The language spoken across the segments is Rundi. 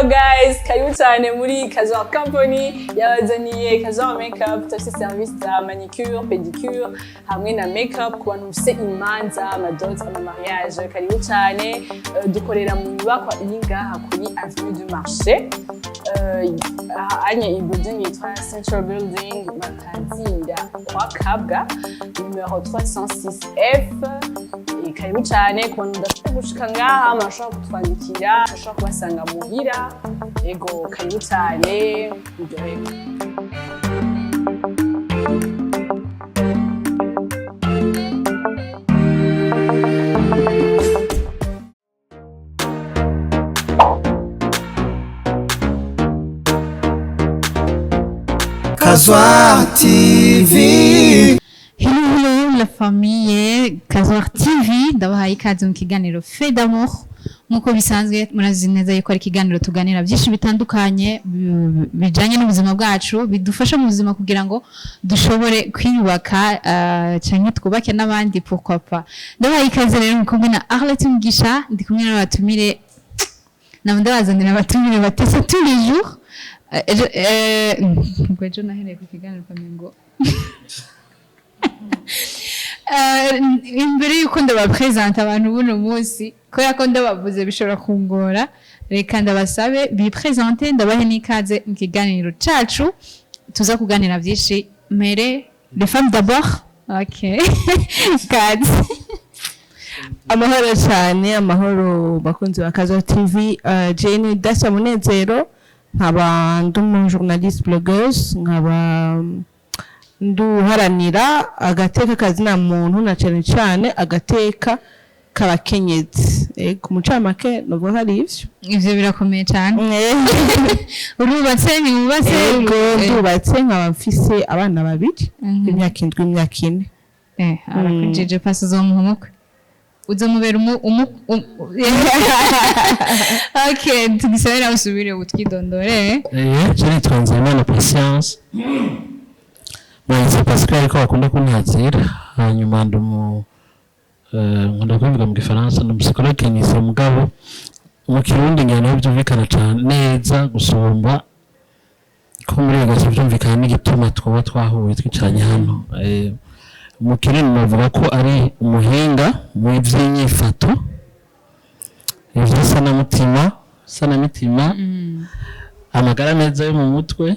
Guys, karibu cyane muri Kazwa Company. Yabazaniye Kazwa Makeup. Turafite service za manicure, pedicure hamwe na makeup ku bantu mufise imanza, amadot, amamariage. Karibu cyane. Dukorera mu nyubakwa iri ngaha kuri Avenue du Marché. Aha anye iyi building yitwa Central Building, batazira kwa Kabwa, numero 306F. Karibu cyane. Ku bantu mudashobora gushika ngaha, murashobora kutwandikira, murashobora kubasanga muhira. Ego, karibu cyane, muryoherwe. Kazwa TV. Hello, hello la famille Kazwar TV, ndabahaye ikaze mu kiganiro Fait d'amour. Nk'uko bisanzwe, murazi neza yuko ari ikiganiro tuganira byinshi bitandukanye bijanye n'ubuzima bwacu, bidufasha mu buzima kugira ngo dushobore kwiyubaka canke twubake n'abandi, pourquoi pas. Ndabahaye ikaze rero, muri kumwe na Arlette Mugisha, ndi kumwe n'abatumire, nabo ndabazanira abatumire batesa tous les jours. Ejo ngo ejo nahereye ku kiganiro ngo imbere yuko ndabapresenta abantu buno munsi, kubera ko ndabavuze bishobora kungora, reka ndabasabe bipresente, ndabahe n'ikaze mu kiganiro cacu. Tuza kuganira byinshi. Mere les femmes d'abord. Okay, kaze. Amahoro cyane, amahoro bakunzi ba Kazo TV. Jane Dacia Munezero, nkaba ndi umu journaliste blogueuse, nkaba nduharanira agateka kazina muntu na cyane cyane agateka k'abakenyezi. Ego, mu ncamake novuga ko ari ivyo. Ivyo birakomeye cyane. Urubatse, ntiwubatse? Ego, ndubatse, nkaba mfise abana babiri, imyaka 7, imyaka 4. Arakujije pasi, uzomuha umukwe, uzomubera umu. Okay, tugisabe nawe usubire utwidondore. Je nitwa Nzeyimana Patience, mwahise Pascal ariko bakunda kuntazira. Hanyuma ndi umu nkunda kubivuga mu gifaransa, ndi umupsychologue clinicien, mugabo mu kirundi ngira naho byumvikana cane neza gusumba ko muri gace byumvikana n'igituma twaba twahuye twicaranye hano. Mu kirundi navuga ko ari umuhinga mu vy'inyifato, ivy'isanamitima, sanamitima, amagara meza yo mu mutwe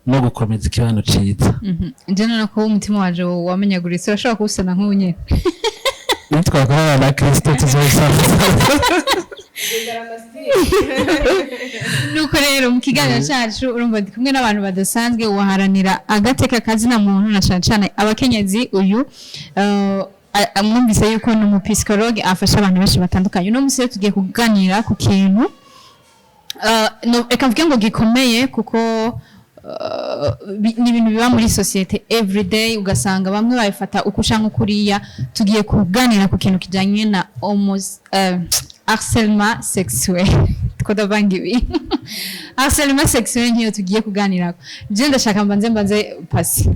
no gukomeza ikibano ciza. Nje none ko umutima wanje wamenyaguritse, urashobora kuwusana nk'ubu nyene? Nitwakorana na Kristo tuzosana. Nuko rero mu kiganiro cyacu, urumva ndi kumwe n'abantu badasanzwe, waharanira agateka kazina muntu na cane cane abakenyezi. Uyu mwumvise yuko ni umupsychologue, afasha abantu benshi batandukanye. Uno munsi rero tugiye kuganira ku kintu no, reka mvuge ngo gikomeye, kuko ni ibintu biba muri société everyday, ugasanga bamwe babifata uko canke kuriya. Tugiye kuganira ku kintu kijanye na harcèlement sexuel. Twodavanga ibintu, harcèlement sexuel niyo tugiye kuganirako. Je ndashaka mbanze pasi.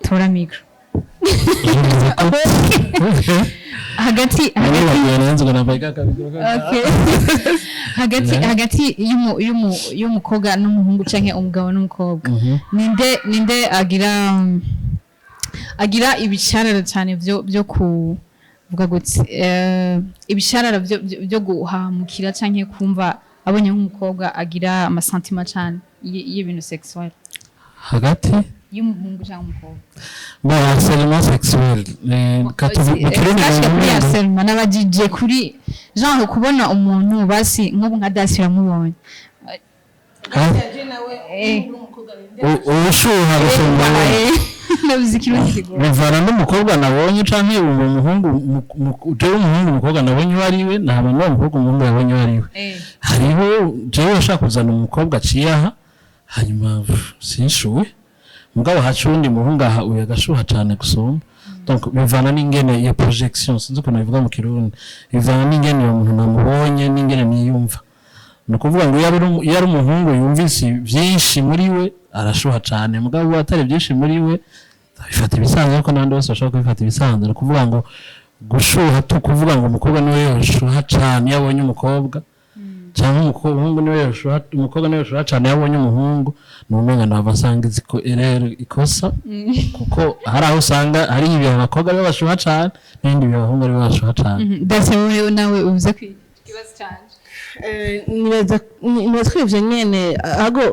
Tora micro hagati Okay. Hagati y'umukobwa n'umuhungu canke umugabo n'umukobwa, ninde agira ibisharara cyane byo kuvuga gutse, ibisharara byo guhamukira canke kumva abonye nk'umukobwa agira amasentiments cyane y'ibintu sexuel? Hagati y'umuhungu canke umukobwa. Bon, harcèlement sexuel, mu Kirundi Kashika kuri bavuga ngo- harcèlement n'abajije kuri genre kubona umuntu basi nk'ubu nka Dasi uramubonye. Ha? Ubushuha gusumba we. Nabuze ikirundi kigoye. Bivana n'umukobwa nabonye canke uwo muhungu. Jewe umuhungu, umukobwa nabonye uwo ari we, ntaba n'uwo mukobwa umuhungu yabonye uwo ari we. Hariho jewe ashaka kuzana umukobwa aciye aha, hanyuma sinshuwe, mugabo haca uwundi muhungu aha, uyu agashuha cane gusumba. Donc bivana n'ingene iyo projection, sinzi ukuntu bivuga mu Kirundi, bivana n'ingene uwo muntu namubonye n'ingene niyumva. Ni ukuvuga ngo iyo ari umuhungu yumvise byinshi muri we, arashuha cane, mugabo uwo atari byinshi muri we abifata ibisanzwe, ariko n'abandi bose bashobora kubifata ibisanzwe. Ni ukuvuga ngo gushuha, tu kuvuga ngo umukobwa niwe yoshuha cane iyo abonye umukobwa. Cyangwa umuhungu niwe yoshuha, umukobwa niwe yoshuha cyane iyo abonye umuhungu, ni umenga ntabwo asanga rero ikosa, kuko hari aho usanga hari ibihe abakobwa aribo bashuha cyane n'ibindi bihe abahungu aribo bashuha cyane. Ndetse wowe nawe uvuze ku kibazo canje. Nibaza ko ivyo nyene ahubwo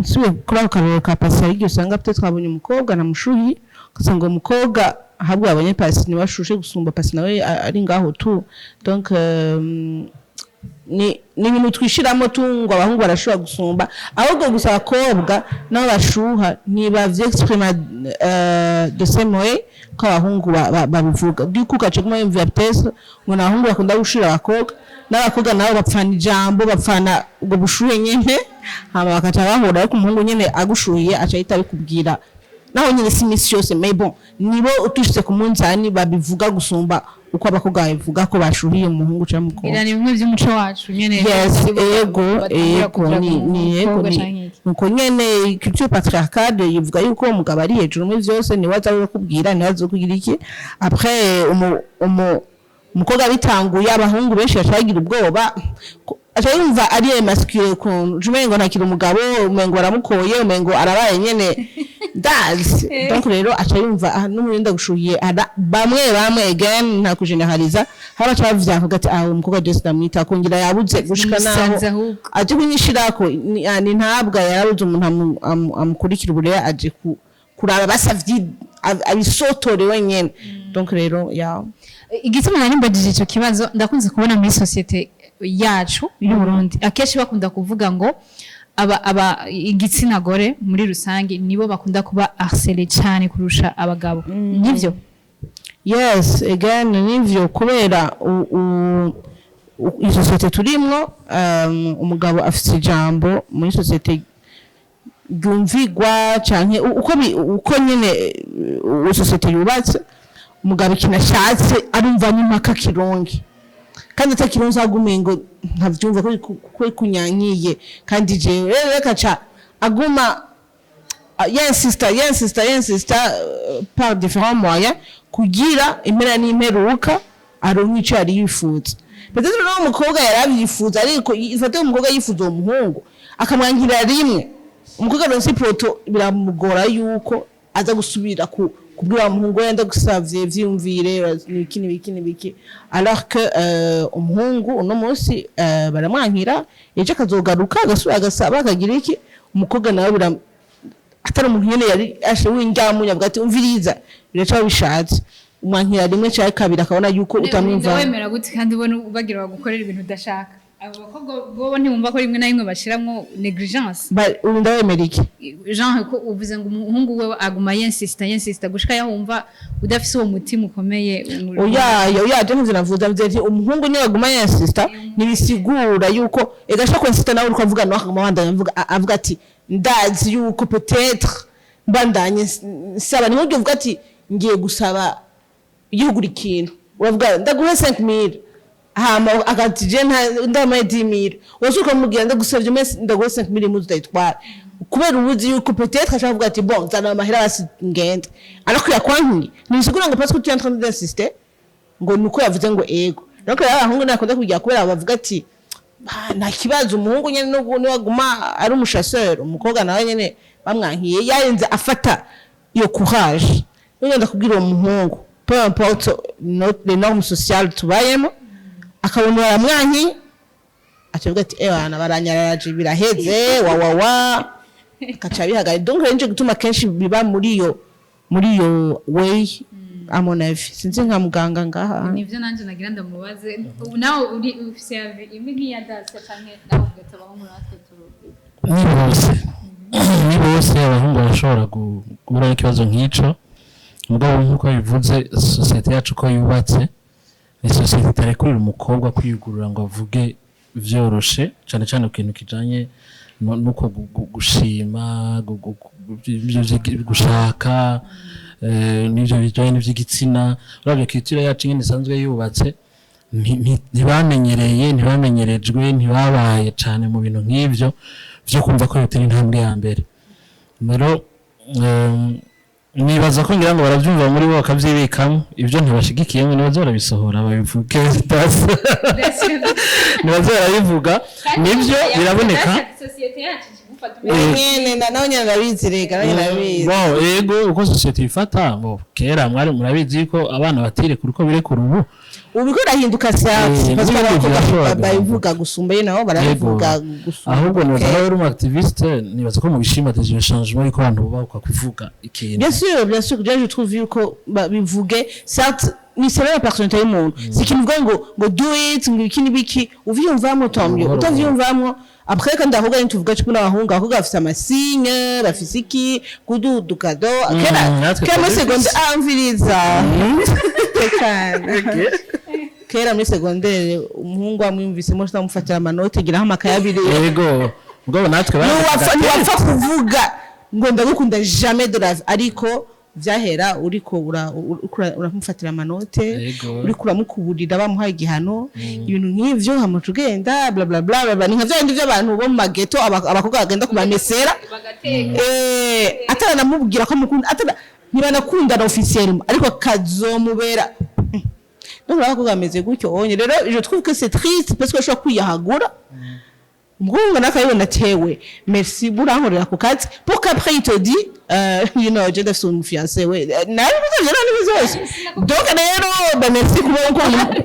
nsubiye kuri ako karorero ka Pasi, hari igihe usanga peut twabonye umukobwa namushuhi, ugasanga uwo mukobwa ahubwo yabonye Pasi niwe ashushe gusumba Pasi nawe ari ngaho tu. Donc ni ibintu twishiramo tu ngo abahungu barashobora gusumba, ahubwo gusa abakobwa nabo bashuha ntibavyexprima the same way ko abahungu babivuga. Du coup ugaca guma yumvira peut-être ngo ni abahungu bakunda gushira abakobwa, n'abakobwa nabo bapfana ijambo, bapfana ubwo bushuhe nyene, hama bakaca bahura. Ariko umuhungu nyene agushuhiye aca ahita abikubwira, naho nyene si imisi yose, mais bon, nibo utushitse ku munzani babivuga gusumba uko abakobwa babivuga ko bashuhiye umuhungu canke umukobwa. Ngira ni bimwe by'umuco wacu nyene. Yes. Aribo Ego. batangura Ego. kugira Ni ngo ni ego. umukobwa Ni canke iki. Nuko nyene culture patriarcale yivuga yuko umugabo ari hejuru muri vyose, niwe aza kukubwira, niwe aza kugira iki. Après umukobwa bitanguye, abahungu benshi baca bagira ubwoba, aca yumva ari émasculé ukuntu, umengo ntakiri umugabo, umengo baramukoye, umengo arabaye nyene ndazi. Donc rero aca yumva ah n'umurinda gushuhiye bamwe bamwe, again nta kugeneraliza, hari abaca bavyanka ati: "Ah, umukobwa Jesse ndamwita kongera yabuze gushika naho Umusanze ahubwo. aje kunyishirako ni ntabwa yarabuze umuntu amukurikira, ubu rero aje kuraba basavye abisotore wenyene." Donc rero ya. Igituma nari mbajije ico kibazo, ndakunze kubona muri société yacu y'u Burundi akenshi bakunda kuvuga ngo aba igitsina gore muri rusange nibo bakunda kuba harcelé cyane kurusha abagabo. Nivyo? Yes, again nivyo, kubera isosiyete turimwo, umugabo afite ijambo muri sosiyete ryumvigwa canke uko nyene sosiyete yubatse, umugabo ikintu ashatse arumva n'impaka kironke, kandi atakironse agume ngo ntavyumva ko kunyankiye, kandi jewe rero reka ca aguma yinsista, yinsista, yinsista par différents moyens kugira impera n'imperuka aronke ico yari yifuza. Peut-être n'uwo mukobwa yaravyifuza, ariko ifate umukobwa yifuza uwo muhungu akamwankira rimwe, umukobwa aronse ipoto biramugora yuko aza gusubira ku kubwira wa muhungu wenda gusavye vyiyumvire nibiki nibiki nibiki, alors que umuhungu uno munsi baramwankira, ejo akazogaruka agasubira agasaba akagira iki. Umukobwa nawe atari umuntu nyene yari ashe w'injyamunya avuga ati: "Umviriza, biraca bishatse." Umwankira rimwe canke kabiri akabona yuko utamwumva. Wemera gute kandi ubona bagira bagukorera ibintu udashaka? Abo bakobwa bo ntibumva ko rimwe na rimwe bashiramwo négligence? Ubu ndawemera iki? Genre ko uvuze ngo umuhungu we aguma yinsista, yinsista gushika yahumva udafise uwo mutima ukomeye. Oya, oya, je ntivyo navuze. Mvuze nti umuhungu niwe aguma yinsista, ntibisigura yuko ega ashobora kwinsista nawe uriko avuga, nawe akaguma abandanya avuga ati: "Ndazi yuko peut-être mbandanye nsaba." Ni nk'uryo uvuga ati: "Ngiye gusaba yugura ikintu." Uravuga: "Ndaguhe 5000," hama akati: "Je ndamaye 10000." Wose ukamubwira: "Ndagusavye mese ndaguhe 5000 impuzu utayitwara," kubera ubuzi yuko peut-être ashaka kuvuga ati: "Bon, nzana amahera basi ngende." Ariko yakwankiye, ntibisigura ngo parce que tu es en train d'insister ngo nuko yavuze ngo ego. Donc rero abahungu ntakunda kugira, kubera bavuga ati: "Ah, nta kibazo." Umuhungu nyene nubwo niwe aguma ari umuchasseur, umukobwa nawe nyene bamwankiye yarenze afata iyo courage niyo ndakubwira uwo muhungu, peu importe les normes sociales tubayemo, akabona baramwankiye acavuga ati: "Ewana baranyararaje, biraheze wawawa," akaca bihagarara. Donc rero nico gituma kenshi biba muri iyo way, à mon avis. Sinzi nka muganga ngaha. Nivyo nanje nagira ndamubaze. Ubu nawe uri ufise avis imwe nk'iya Dacia, canke nawe ugata abahungu natwe turu Ni bose, ni bose. Abahungu barashobora guhura n'ikibazo nk'ico, mugabo nk'uko bivuze, sosiyete yacu uko yubatse ni sosiyete itarekurira umukobwa kwiyugurura ngo avuge vyoroshe, cane cane ku kintu kijanye nuko gushima gushaka n'ivyo bijanye n'ivy'igitsina. Uravye culture yacu ingene isanzwe yubatse, ntibamenyereye, ntibamenyerejwe, ntibabaye cane mu bintu nk'ivyo vyo kumva ko yotera intambwe ya mbere. Rero Nibaza ko ngira ngo barabyumva muri bo, bakabyibikamo. Ibyo ntibashigikiyemo nibaza barabisohora, babivuge, nibaza barabivuga. Nibyo, biraboneka. Nyene nawe nyene arabizi, rega nawe nyene arabizi. Bon, yego, uko société ifata bo kera, mwari murabizi ko abana batirekura uko birekura ubu. Ubu biko birahinduka cyane, parce que n'ubu abakobwa birashobora babivuga gusumba ye, nabo barabivuga gusumba. Ahubwo nibaza ko uri umu activiste, nibaza ko mubishima déjà iyo changement yuko abantu bubahuka kuvuga ikintu. Bien sûr, bien sûr, déjà je trouve yuko bivuge, certes ni selon la personnalité y'umuntu, si ikintu uvuga ngo do it, ngo iki n'ibiki, uvyumvamwo tant mieux. Buhoro. Utavyumvamwo, après kandi ahubwo ntituvuga cyo n'abahungu, abakobwa bafise ama signes, bafise iki kududuka do kera. Natwe Kera muri twari seconde dufise. Amviriza. Tekana. Kera muri secondaire, umuhungu amwumvisemo amufatira amanoti, giraho amakaye abiri. Yego, mugabo natwe Ntiwapfa kuvuga ngo ndagukunda, jamais de la vie, ariko vyahera uriko uramufatira amanote, uriko uramukuburira, bamuhaye igihano, ibintu nk'ivyo, hamuca ugenda bla bla bla bla. Ni nka vya bindi vy'abantu bo mu ma ghetto, abakobwa bagenda kubamesera, ataranamubwira ko amukunda, atara ntibanakundana officiellement, ariko kazomubera. Donc abakobwa bameze gutyo onye. Rero je trouve que c'est triste, parce que ashobora kwiyahagura, umuhungu nakabibona, tewe merci burankorera ku kazi, pour qu'après il te dit je ndafise umu fiancé we nawe bivuze n'ibindi byose. Donc rero ba merci kuba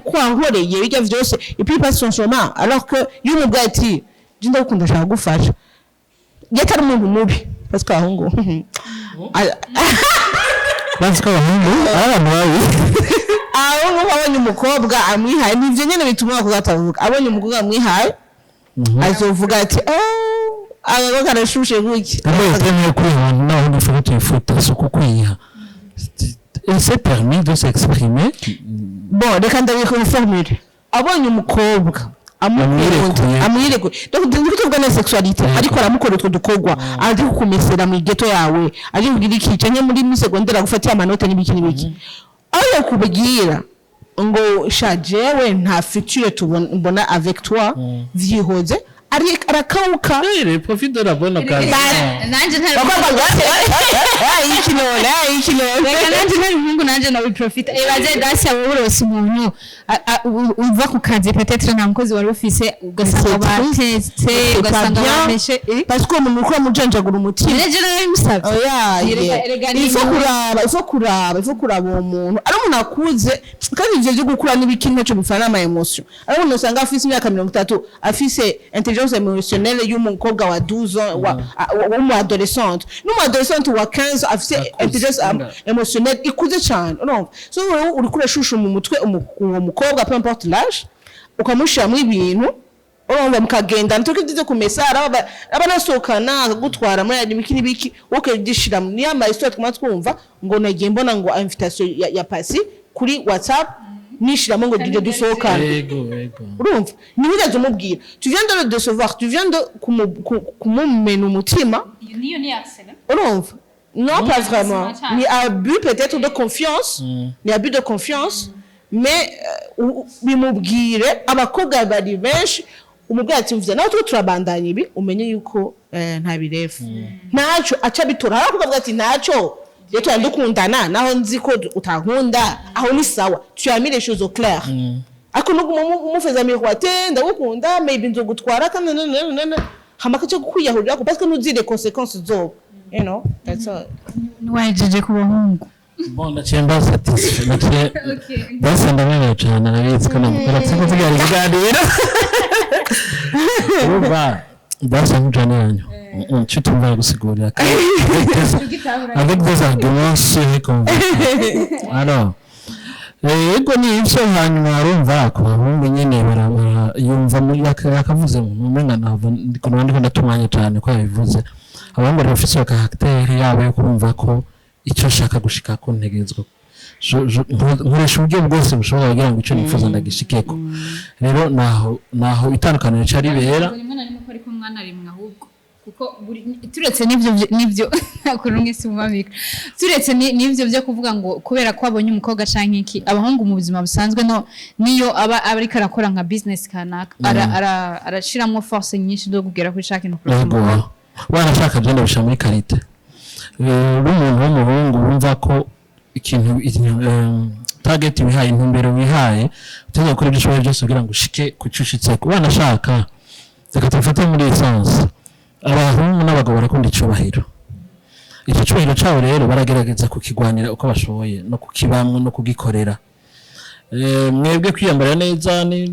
ko wankoreye bijya vyose, et puis il passe son chemin, alors que iyo umubwiye ati je ndagukunda, ashaka gufasha, yatari umuntu mubi, parce que abahungu Bazi ko abahungu ari abantu babi. Aho nk'uko abonye umukobwa amwihaye, nivyo nyene bituma abakobwa batavuga. Abonye umukobwa amwihaye, azovuga ati: "Oh, agako karashushe gutya." Kandi terme yo kwiha, n'abahungu faut tuyifuta, si uko kwiha. Et c'est permis de s'exprimer. Bon, reka ndabikonformure: abonye umukobwa amukunda, Amwirekuye. amwirekuye, donc ndiko tuvuga na sexualité, ariko aramukora utwo dukorwa, ari kukumesera mu ghetto yawe, ari kugira iki, canke muri secondaire agufatiye amanota n'ibiki n'ibiki, aho kubwira ngo sha jewe nta future tubona mbona avec toi, vyihoze, ari arakawuka. Il profite de la bonne occasion. Nanjye ntari Bakobwa ngo iki none, iki none. Reka, nanjye ntari umuhungu, nanjye nabiprofita. Ibaze dasi wowe urose umuntu uva ku kazi, peut-être nta mukozi wari ufise, ugasanga batetse, ugasanga bameshe. Parce que umuntu uriko uramujanjagura umutima. Rero nabimusabye. Oya. Erega ni il faut inyungu. kuraba, il faut kuraba, il faut kuraba uwo muntu ari umuntu akuze, kandi ivyo vyo gukura n'ibiki ntacyo bifana n'ama émotions. Ari umuntu usanga afise imyaka 30, afise intelligence émotionnelle y'umukobwa wa 12 ans, wa w'umu adolescente, n'umu adolescente wa 15 afise Akuze, intelligence émotionnelle ikuze cyane. Urumva, so wowe uriko urashusha mu mutwe uwo mukobwa, peu importe l'âge, ukamushiramwo ibintu, urumva, mukagendana, tuko ibyo kumesa, araba aba nasohokana, akagutwara muri ibiki n'ibiki, wowe ukagishira niyo ama histoire twuma twumva ngo nagiye mbona ngo invitation ya pasi kuri WhatsApp, nishiramo ngo tujye dusohokana. Yego. Urumva, ntiwigeze umubwira, tu viens de le décevoir, tu viens de kumumena umutima. Niyo ni harcèlement. Urumva, non, pas vraiment. Cyane. Ni abus peut-être de confiance, ni abus de confiance, mais bimubwire. Abakobwa bari benshi, umubwire ati mvuze nawe turiko turabandanya ibi, umenye yuko nta birefu ntacyo aca bitora. Hari abakobwa bavuga ati ntacyo, iyo tuba dukundana, naho nzi ko utankunda, aho ni sawa, tu as mis les choses au clair. Ariko nubwo umufeza miroir, ndagukunda, maybe nzogutwara kandi nananana, hama kaca kwiyahurira parce que ntuzi les conséquences zobo, that's all. Ntiwahejeje ku bahungu. Bon, naciye mba satisfait, naciye basi ndamwemera cyane, arabizi ko namukora, siko tugira ikiganiro. Urumva basi nkujana yanyu icyo tumva gusigurira avec des arguments sûrs et convaincants. Alors yego, ni ibyo. Hanyuma urumva ku bahungu nyine yumva yakavuze umenga ntabwo ndiko ndiko ndatumwanya cyane ko yabivuze. Abahungu bari bafise iyo caractère yabo yo kumva ko icyo nshaka gushika ko ntegerezwa nkoresha uburyo bwose bushoboka kugira ngo icyo nifuza ndagishikeko. Rero naho itandukaniro rica ribera. Rimwe na rimwe ko ariko umwana rimwe ahubwo kuko turetse n'ibyo kuri umwe si mubabika, turetse n'ibyo byo kuvuga ngo kubera ko abonye umukobwa canke iki, abahungu mu buzima busanzwe no niyo aba ariko arakora nka business kanaka, arashiramwo force nyinshi zo kugera kuri ca kintu kurusha Yego. umukobwa. Wanashaka byo ndabisha muri qualité. Uri umuntu w'umuhungu, wumva ko ikintu target wihaye, intumbero wihaye, utegeka gukora ibyo ushoboye byose kugira ngo ushike ku cyo ushitseko. Wanashaka, reka tubifate muri essence, abahungu n'abagabo barakunda icubahiro. Icyo cyubahiro cyabo rero baragerageza kukigwanira uko bashoboye, no kukibamwo no kugikorera. Mwebwe kwiyambara neza ni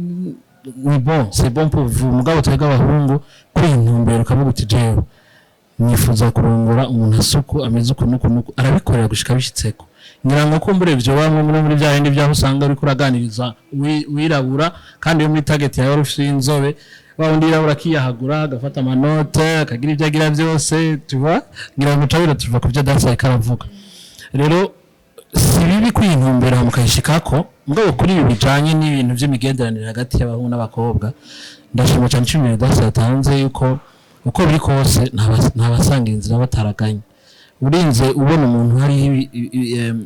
bon, c'est bon pour vous. Mugabo twebwe abahungu, kwiha intumbero ukavuga uti: "Jewe nifuza kurongora umuntu asuku, ameze uku nuku nuku," arabikorera gushika bishitseko. Ngira ngo kumbure ivyo bamwe muri bya bindi byaho usanga uriko uraganiriza wirabura, kandi iyo muri target yawe wari ufise inzobe, wa wundi yirabura akiyahagura, agafata amanote, akagira ibyo agira byose tuba. Ngira ngo cabira tuva ku byo Dasi ariko aravuga. Rero si bibi kwintumbera mukayishikako. Mugabo kuri ibi bijanye n'ibintu vy'imigenderanire hagati y'abahungu n'abakobwa, ndashima cyane icumiro Dasi yatanze, yuko uko biri kose ntabasanga inzira bataraganye. Urinze ubona umuntu hariho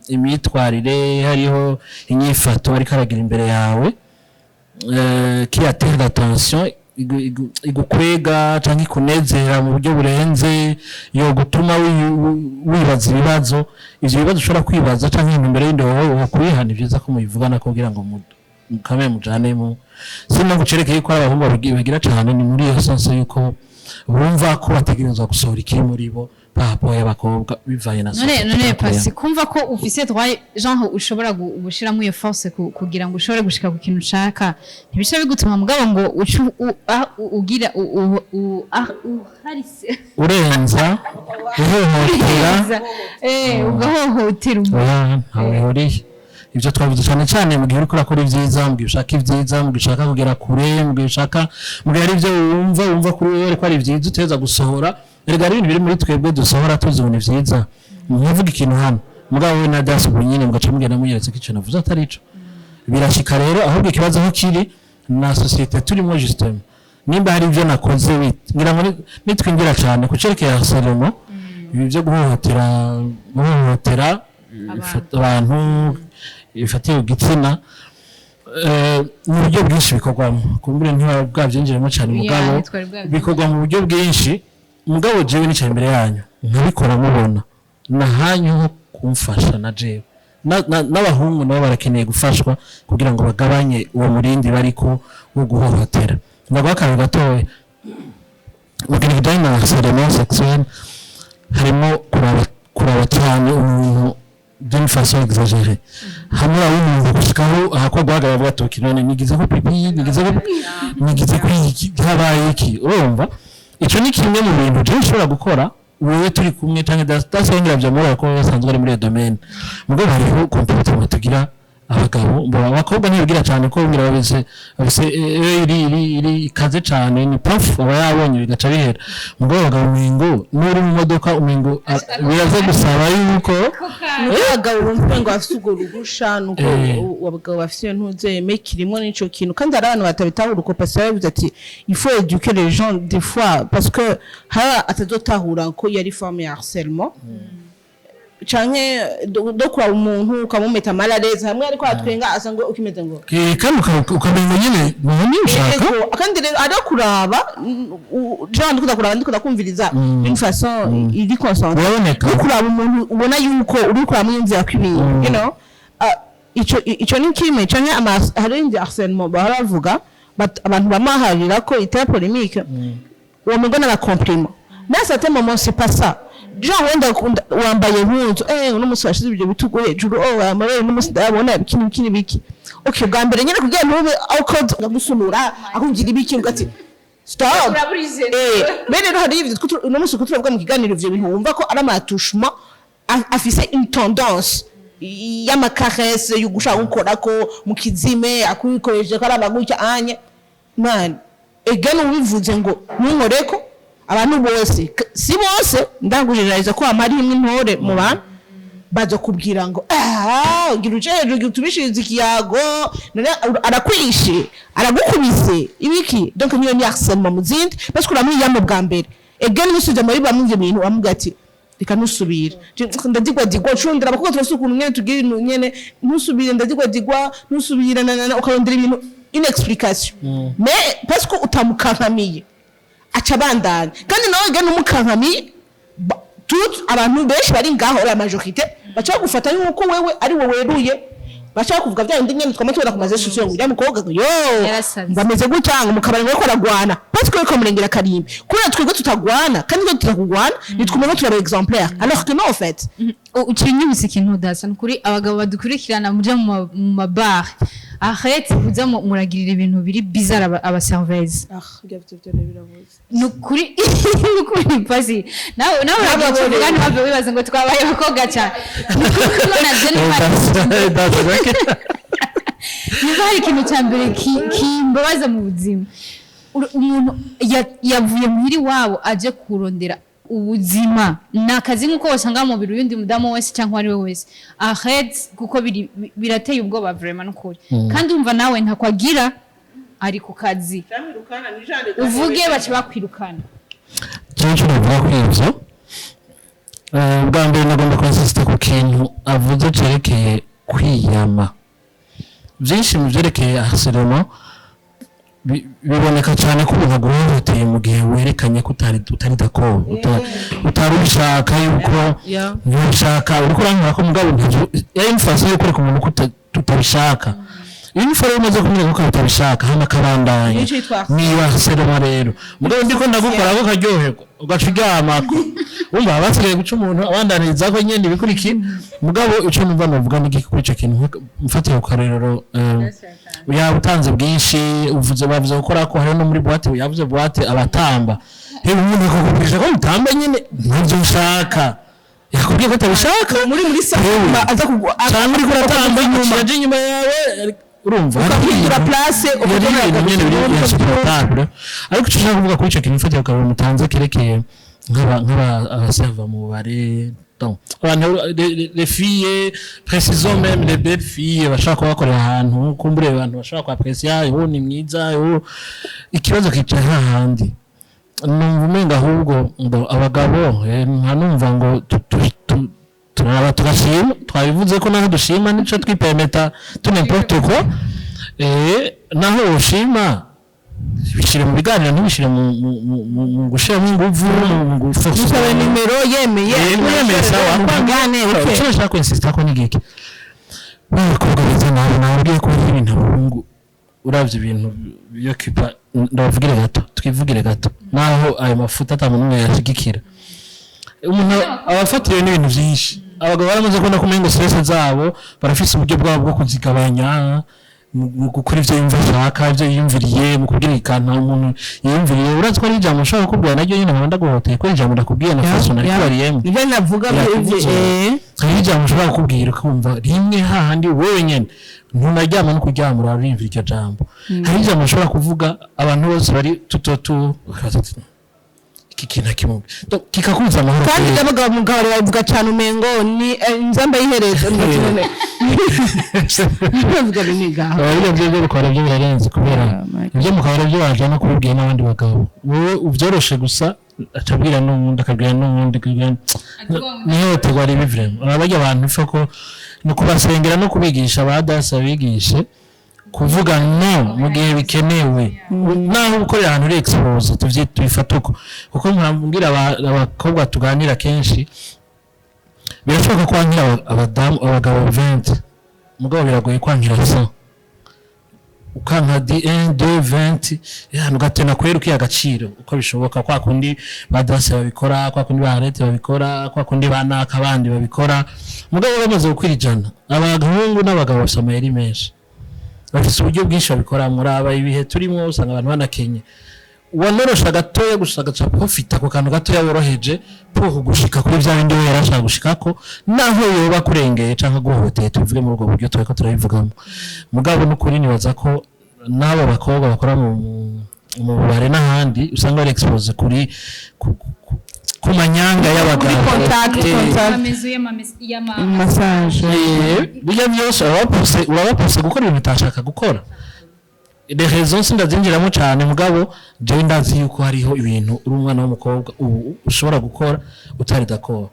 imyitwarire, hariho inyifato ariko aragira imbere yawe qui attire l'attention, igukwega canke ikunezera mu buryo burenze, yo gutuma wibaza ibibazo. Ivyo bibazo ushobora kwibaza canke intumbero yindi wowe wokwiha, ni vyiza ko mubivugana kugira ngo mukame mujanemo. Sino gucerekeye yuko ari abahungu bagira cane, ni muri iyo sens yuko bumva ko bategerezwa gusohora ikiri muri bo par rapport y'abakobwa, bivanye na None société none bakuriyemo. Pasi, kumva ko ufise droit, genre ushobora gushiramo iyo force kugira ngo ushobore gushika ku kintu ushaka, ntibisha bigutuma mugabo ngo uce ugira uharise Urenza uhohotera. Ugahohotera umuntu. Oya, ntawe bihuriye. Ibyo twavuze cyane cyane mu gihe uriko urakora ibyiza, mu gihe ushaka ibyiza, mu gihe ushaka kugera kure, mu gihe ushaka, mu gihe hari ibyo wumva kuri wowe ko ari byiza uteza gusohora. Erega hari ibintu biri muri twebwe dusohora tuzi ngo ni byiza. Nkavuga ikintu hano, mugabo we na Dasi ubu nyine mugaca mugenda munyeretse ko ico navuze atari ico. Birashika rero. Ahubwo ikibazo aho kiri na société turimo, justement, nimba hari ibyo nakoze ngira ngo nitwinjira cyane ku cerekeye harcèlement, ibi byo guhohotera abantu bifatiye ku gitsina, mu buryo bwinshi bikorwamo, kumbure ntiba bwabyinjiramo cyane. Mugabo ntitwari bwabyinjiremo. Bikorwa mu buryo bwinshi. Mugabo jewe nicaye imbere yanyu nkabikora, mubona nahanyu ho kumfasha. Na jewe n'abahungu nabo barakeneye gufashwa kugira ngo bagabanye uwo murindi bariko wo guhohotera. Ndaguha akantu gatoya mu kintu kijyanye na harcèlement sexuel. Harimo kuraba cyane umuntu d'une façon exagérée, hamwe aho umuntu gushikaho ahakwa guhagarara avuga ati: "Okay, none nigize ko pipi, nigize ko iki, habaye iki?" Urumva, ico ni kimwe mu bintu jewe ushobora gukora wewe turi kumwe canke dasengera vyamurora ko basanzwe ari muri iyo domaine. Mugabo hariho comportement tugira abagabo, mbona abakobwa ntibigira cyane, ko ngira babise iri ikaze cyane, ni prof aba yabonye bigaca bihera. Mugabo abagabo umengo n'uri mu modoka, umengo biraza gusaba yuko Nuko abagabo bumva ngo bafite urwo ruhusha, nuko abagabo bafite iyo ntuze kirimo n'ico kintu. Kandi hari abantu batabitahura uko. Pastor yavuze ati: "Il faut éduquer les gens des fois", parce que hari atazotahura ko yari forme ya harcèlement, canke do kuraba umuntu ukamumeta mal à l'aise hamwe ariko atwenga, asa ngo ukimeze ngo Kandi ukamenya nyine none ushaka. Ego, kandi rero ari kuraba jean ndikunda kuraba, ndikunda kumviriza d'une façon iri concentrée. Biraboneka. No kuraba umuntu ubona yuko uri kuramwiyumvira ko ibintu ah, ico ni kimwe. Canke hari indi harcèlement bahora bavuga, abantu bamaharira ko itera polémique, uwo mugore na compliment, mais à certain moment c'est pas ça. Genre wenda wambaye impuzu, uno munsi washize ibyo bitugu hejuru, oh, amabere uno munsi ndayabona, biki n'ibiki n'ibiki. Okay, bwa mbere nyine kugira ntube awkward, akagusunura, akubwira ibiki, uvuga ati: "Stop." Bene rero hari ivyo uno munsi turavuga mu kiganiro, ivyo bintu wumva ko ari amatouchement afise une tendance y'amacaresse, yo gushaka gukorako mu kizime, akubikoresheje ko ari amagutya anye man egana ubivuze ngo ntunkoreko. Abantu bose si bose, ndagujeneraliza ko hama hari imwe intore mu bantu baza kubwira ngo: "Ah, ugira uje hejuru, ugira utubishirize ikiyago." None arakwishe, aragukubise ibiki? Donc niyo ni harcèlement mu zindi, parce que uramwiyama bwa mbere, egana umusubije muri bamwe ivyo bintu, uramubwira ati: "Reka ntusubire." Ndadigwadigwa cundira abakobwa, turafise ukuntu nyene tugira ibintu nyene: "Ntusubire, ndadigwadigwa, ntusubire." Na ukarondera ibintu, une explication, mais parce que utamukankamiye aca abandanya. Kandi nawe gana umukankamiye. Tout abantu benshi bari ngaho, la majorité, baca bagufata yuko wewe ari wowe weruye, baca bakuvuga bya bindi nyene twama tubona ku maze sociaux, ngo uriya mukobwa ngo yo Yarasaze. ngo ameze gutya, ngo mu kabari ngo ariko aragwana, parce que ariko murengera karimbi, kubera twebwe tutagwana kandi twe tutakugwana, nitwumva ko turaba exemplaire, alors que non, en fait. Uciye unyibutsa ikintu udasa. Ni ukuri, abagabo badukurikirana, muja mu mabar, arrête kuza muragirira ibintu biri bizarre aba serveuse. Ni ukuri, ni ukuri pasi nawe uragira icyo uvuga, ntibave wibaza ngo twabaye abakobwa cyane. Ni ukuri ko Imana je niba hari ikintu cya mbere kimbabaza mu buzima, umuntu yavuye muhira iwabo aje kurondera ubuzima, ni akazi nk'uko wasanga mu mubiri w'undi mudamu wese cyangwa uwo ari we wese. Arrête, kuko birateye ubwoba vraiment, n'ukuri. Kandi umva, nawe ntakwagira ari ku kazi, uvuge baca bakwirukana. Kenshi navuga ko ivyo bwa mbere nagomba kwinsista ku kintu avuze cerekeye kwiyama. Byinshi mu byerekeye harcèlement biboneka cyane ko umuntu aguhohoteye mu gihe werekanye ko utari d'accord, utari ubishaka, yuko ntubishaka, uriko urankora ko mugabo yari imfashe yo kwereka umuntu ko tutabishaka. Iyo ni rero umaze kumwereka ko utabishaka, hano akabandanya, Nico yitwa niba harcèlement rero. Mugabo ndiko ndagukora ko karyoherwa, ugaca uryamako, wumva basigaye guca umuntu abandaniriza ko nyene ibikurikira. Mugabo ico numva novuga ni igiki kuri ico kintu, mfatiye ku karorero yaba utanze bwinshi uvuze, bavuze gukora ko hari no muri boîte, yavuze boîte abatamba. Hewe, umuntu akakubwira ko mutamba nyene ntavyo ushaka, yakubwiye ko atabishaka. Muri Hewe. sa aza kugwa Cyangwa uriko uratamba inyuma, inyuma yawe, urumva ukahindura place. Iyo ni ibintu nyene biri insupportable. Ariko icyo ushaka kuvuga kuri icyo kintu, mfatiye ku karorero mutanze kerekeye nk'aba abaserva mu bubare, donc abantu les filles, précisons même les belles filles, bashobora kuba bakorera ahantu kumbure abantu bashobora kuapprécier, uwo ni mwiza, uwo ikibazo kicaye hahandi. Numva umenga ahubwo ngo abagabo nka numva ngo turaba tugashima, twabivuze ko naho dushima nico twipermeta tout n'importe quoi. Naho ushima, bishyire mu biganiro, ntibishyire mu gushiramo inguvu, mu guforce. Musaba nimero, yemeye. Yemeye, sawa. Mugane, okay. Icyo nashaka kwinsista ko ni giki, b'abakobwa beza nawe nababwiye ko hari ibintu abahungu, uravye ibintu biyokipa. Ndabavugire gato, twivugire gato, naho ayo mafuta ata muntu n'umwe yashigikira. Umuntu aba afatiriwe n'ibintu byinshi. Abagabo baramaze kubona ko umengo stress zabo barafise uburyo bwabo bwo kuzigabanya mu gukora ivyo yumva ashaka, ivyo yiyumviriye, mu kubwira ikantu umuntu yiyumviriye. Urazi ko ari ijambo ushobora kukubwira naryo nyine nkaba ndaguhoteye, ko ijambo ndakubwiye na façon narikubariyemo. Nibyo navuga. Yakuvuze. Hari ijambo ushobora kukubwira ukumva rimwe hahandi wowe nyene ntunaryama no kuryama urariyumvira iryo jambo. Hari ijambo ushobora kuvuga abantu bose bari tutotu bakaza ati, iki kintu akimubwira kikakubuza amahoro Kandi kweri. abagabo mu kabari bavuga cyane, umengo ni inzamba y'iherezo, bavuga biniga. Ibyo byo bikora byo birarenze, kubera ibyo mu kabari byo waje no kubibwira n'abandi bagabo, wowe ubyoroshe gusa, acabwira n'uwundi, akabwira n'uwundi, akabwira nihohoterwa ribi vraiment. Urabajya abantu ifa ko ni ukubasengera no kubigisha, ba dasi abigishe kuvuga no mu gihe bikenewe, naho gukorera ahantu uri expose, tubifata uko, kuko mbwira abakobwa tuganira kenshi, birashoboka ko wankira abadamu, abagabo 20, mugabo biragoye kwankira 100. Ukanka di 1 2 20 yani ugatena kwera ukiha agaciro uko bishoboka, kwa kundi ba dasi babikora, kwa kundi ba rete babikora, kwa kundi ba naka bandi babikora. Mugabo bamaze gukwira 100, abahungu n'abagabo bafise amayeri menshi, bafise uburyo bwinshi babikora. Muri aba ibihe turimo usanga abantu banakenye, wanorosha gatoya gusa agaca profita ako kantu gatoya woroheje pour gushika kuri bya bindi we yarashaka gushikako, naho yoba kurengeye canke aguhohoteye, tubivuge muri ubwo buryo turiko turabivugamo. Mugabo n'ukuri nibaza ko n'abo bakobwa bakora mu bubare n'ahandi usanga bari expose kuri ku manyanga y'abagabo. Contact, contact. Amazu y'ama Massage. Bijya byose urabapuse gukora ibintu utashaka gukora. Les raisons sindazinjiramo cyane, mugabo jewe ndazi yuko hariho ibintu uri umwana w'umukobwa ubu ushobora gukora utari d'accord.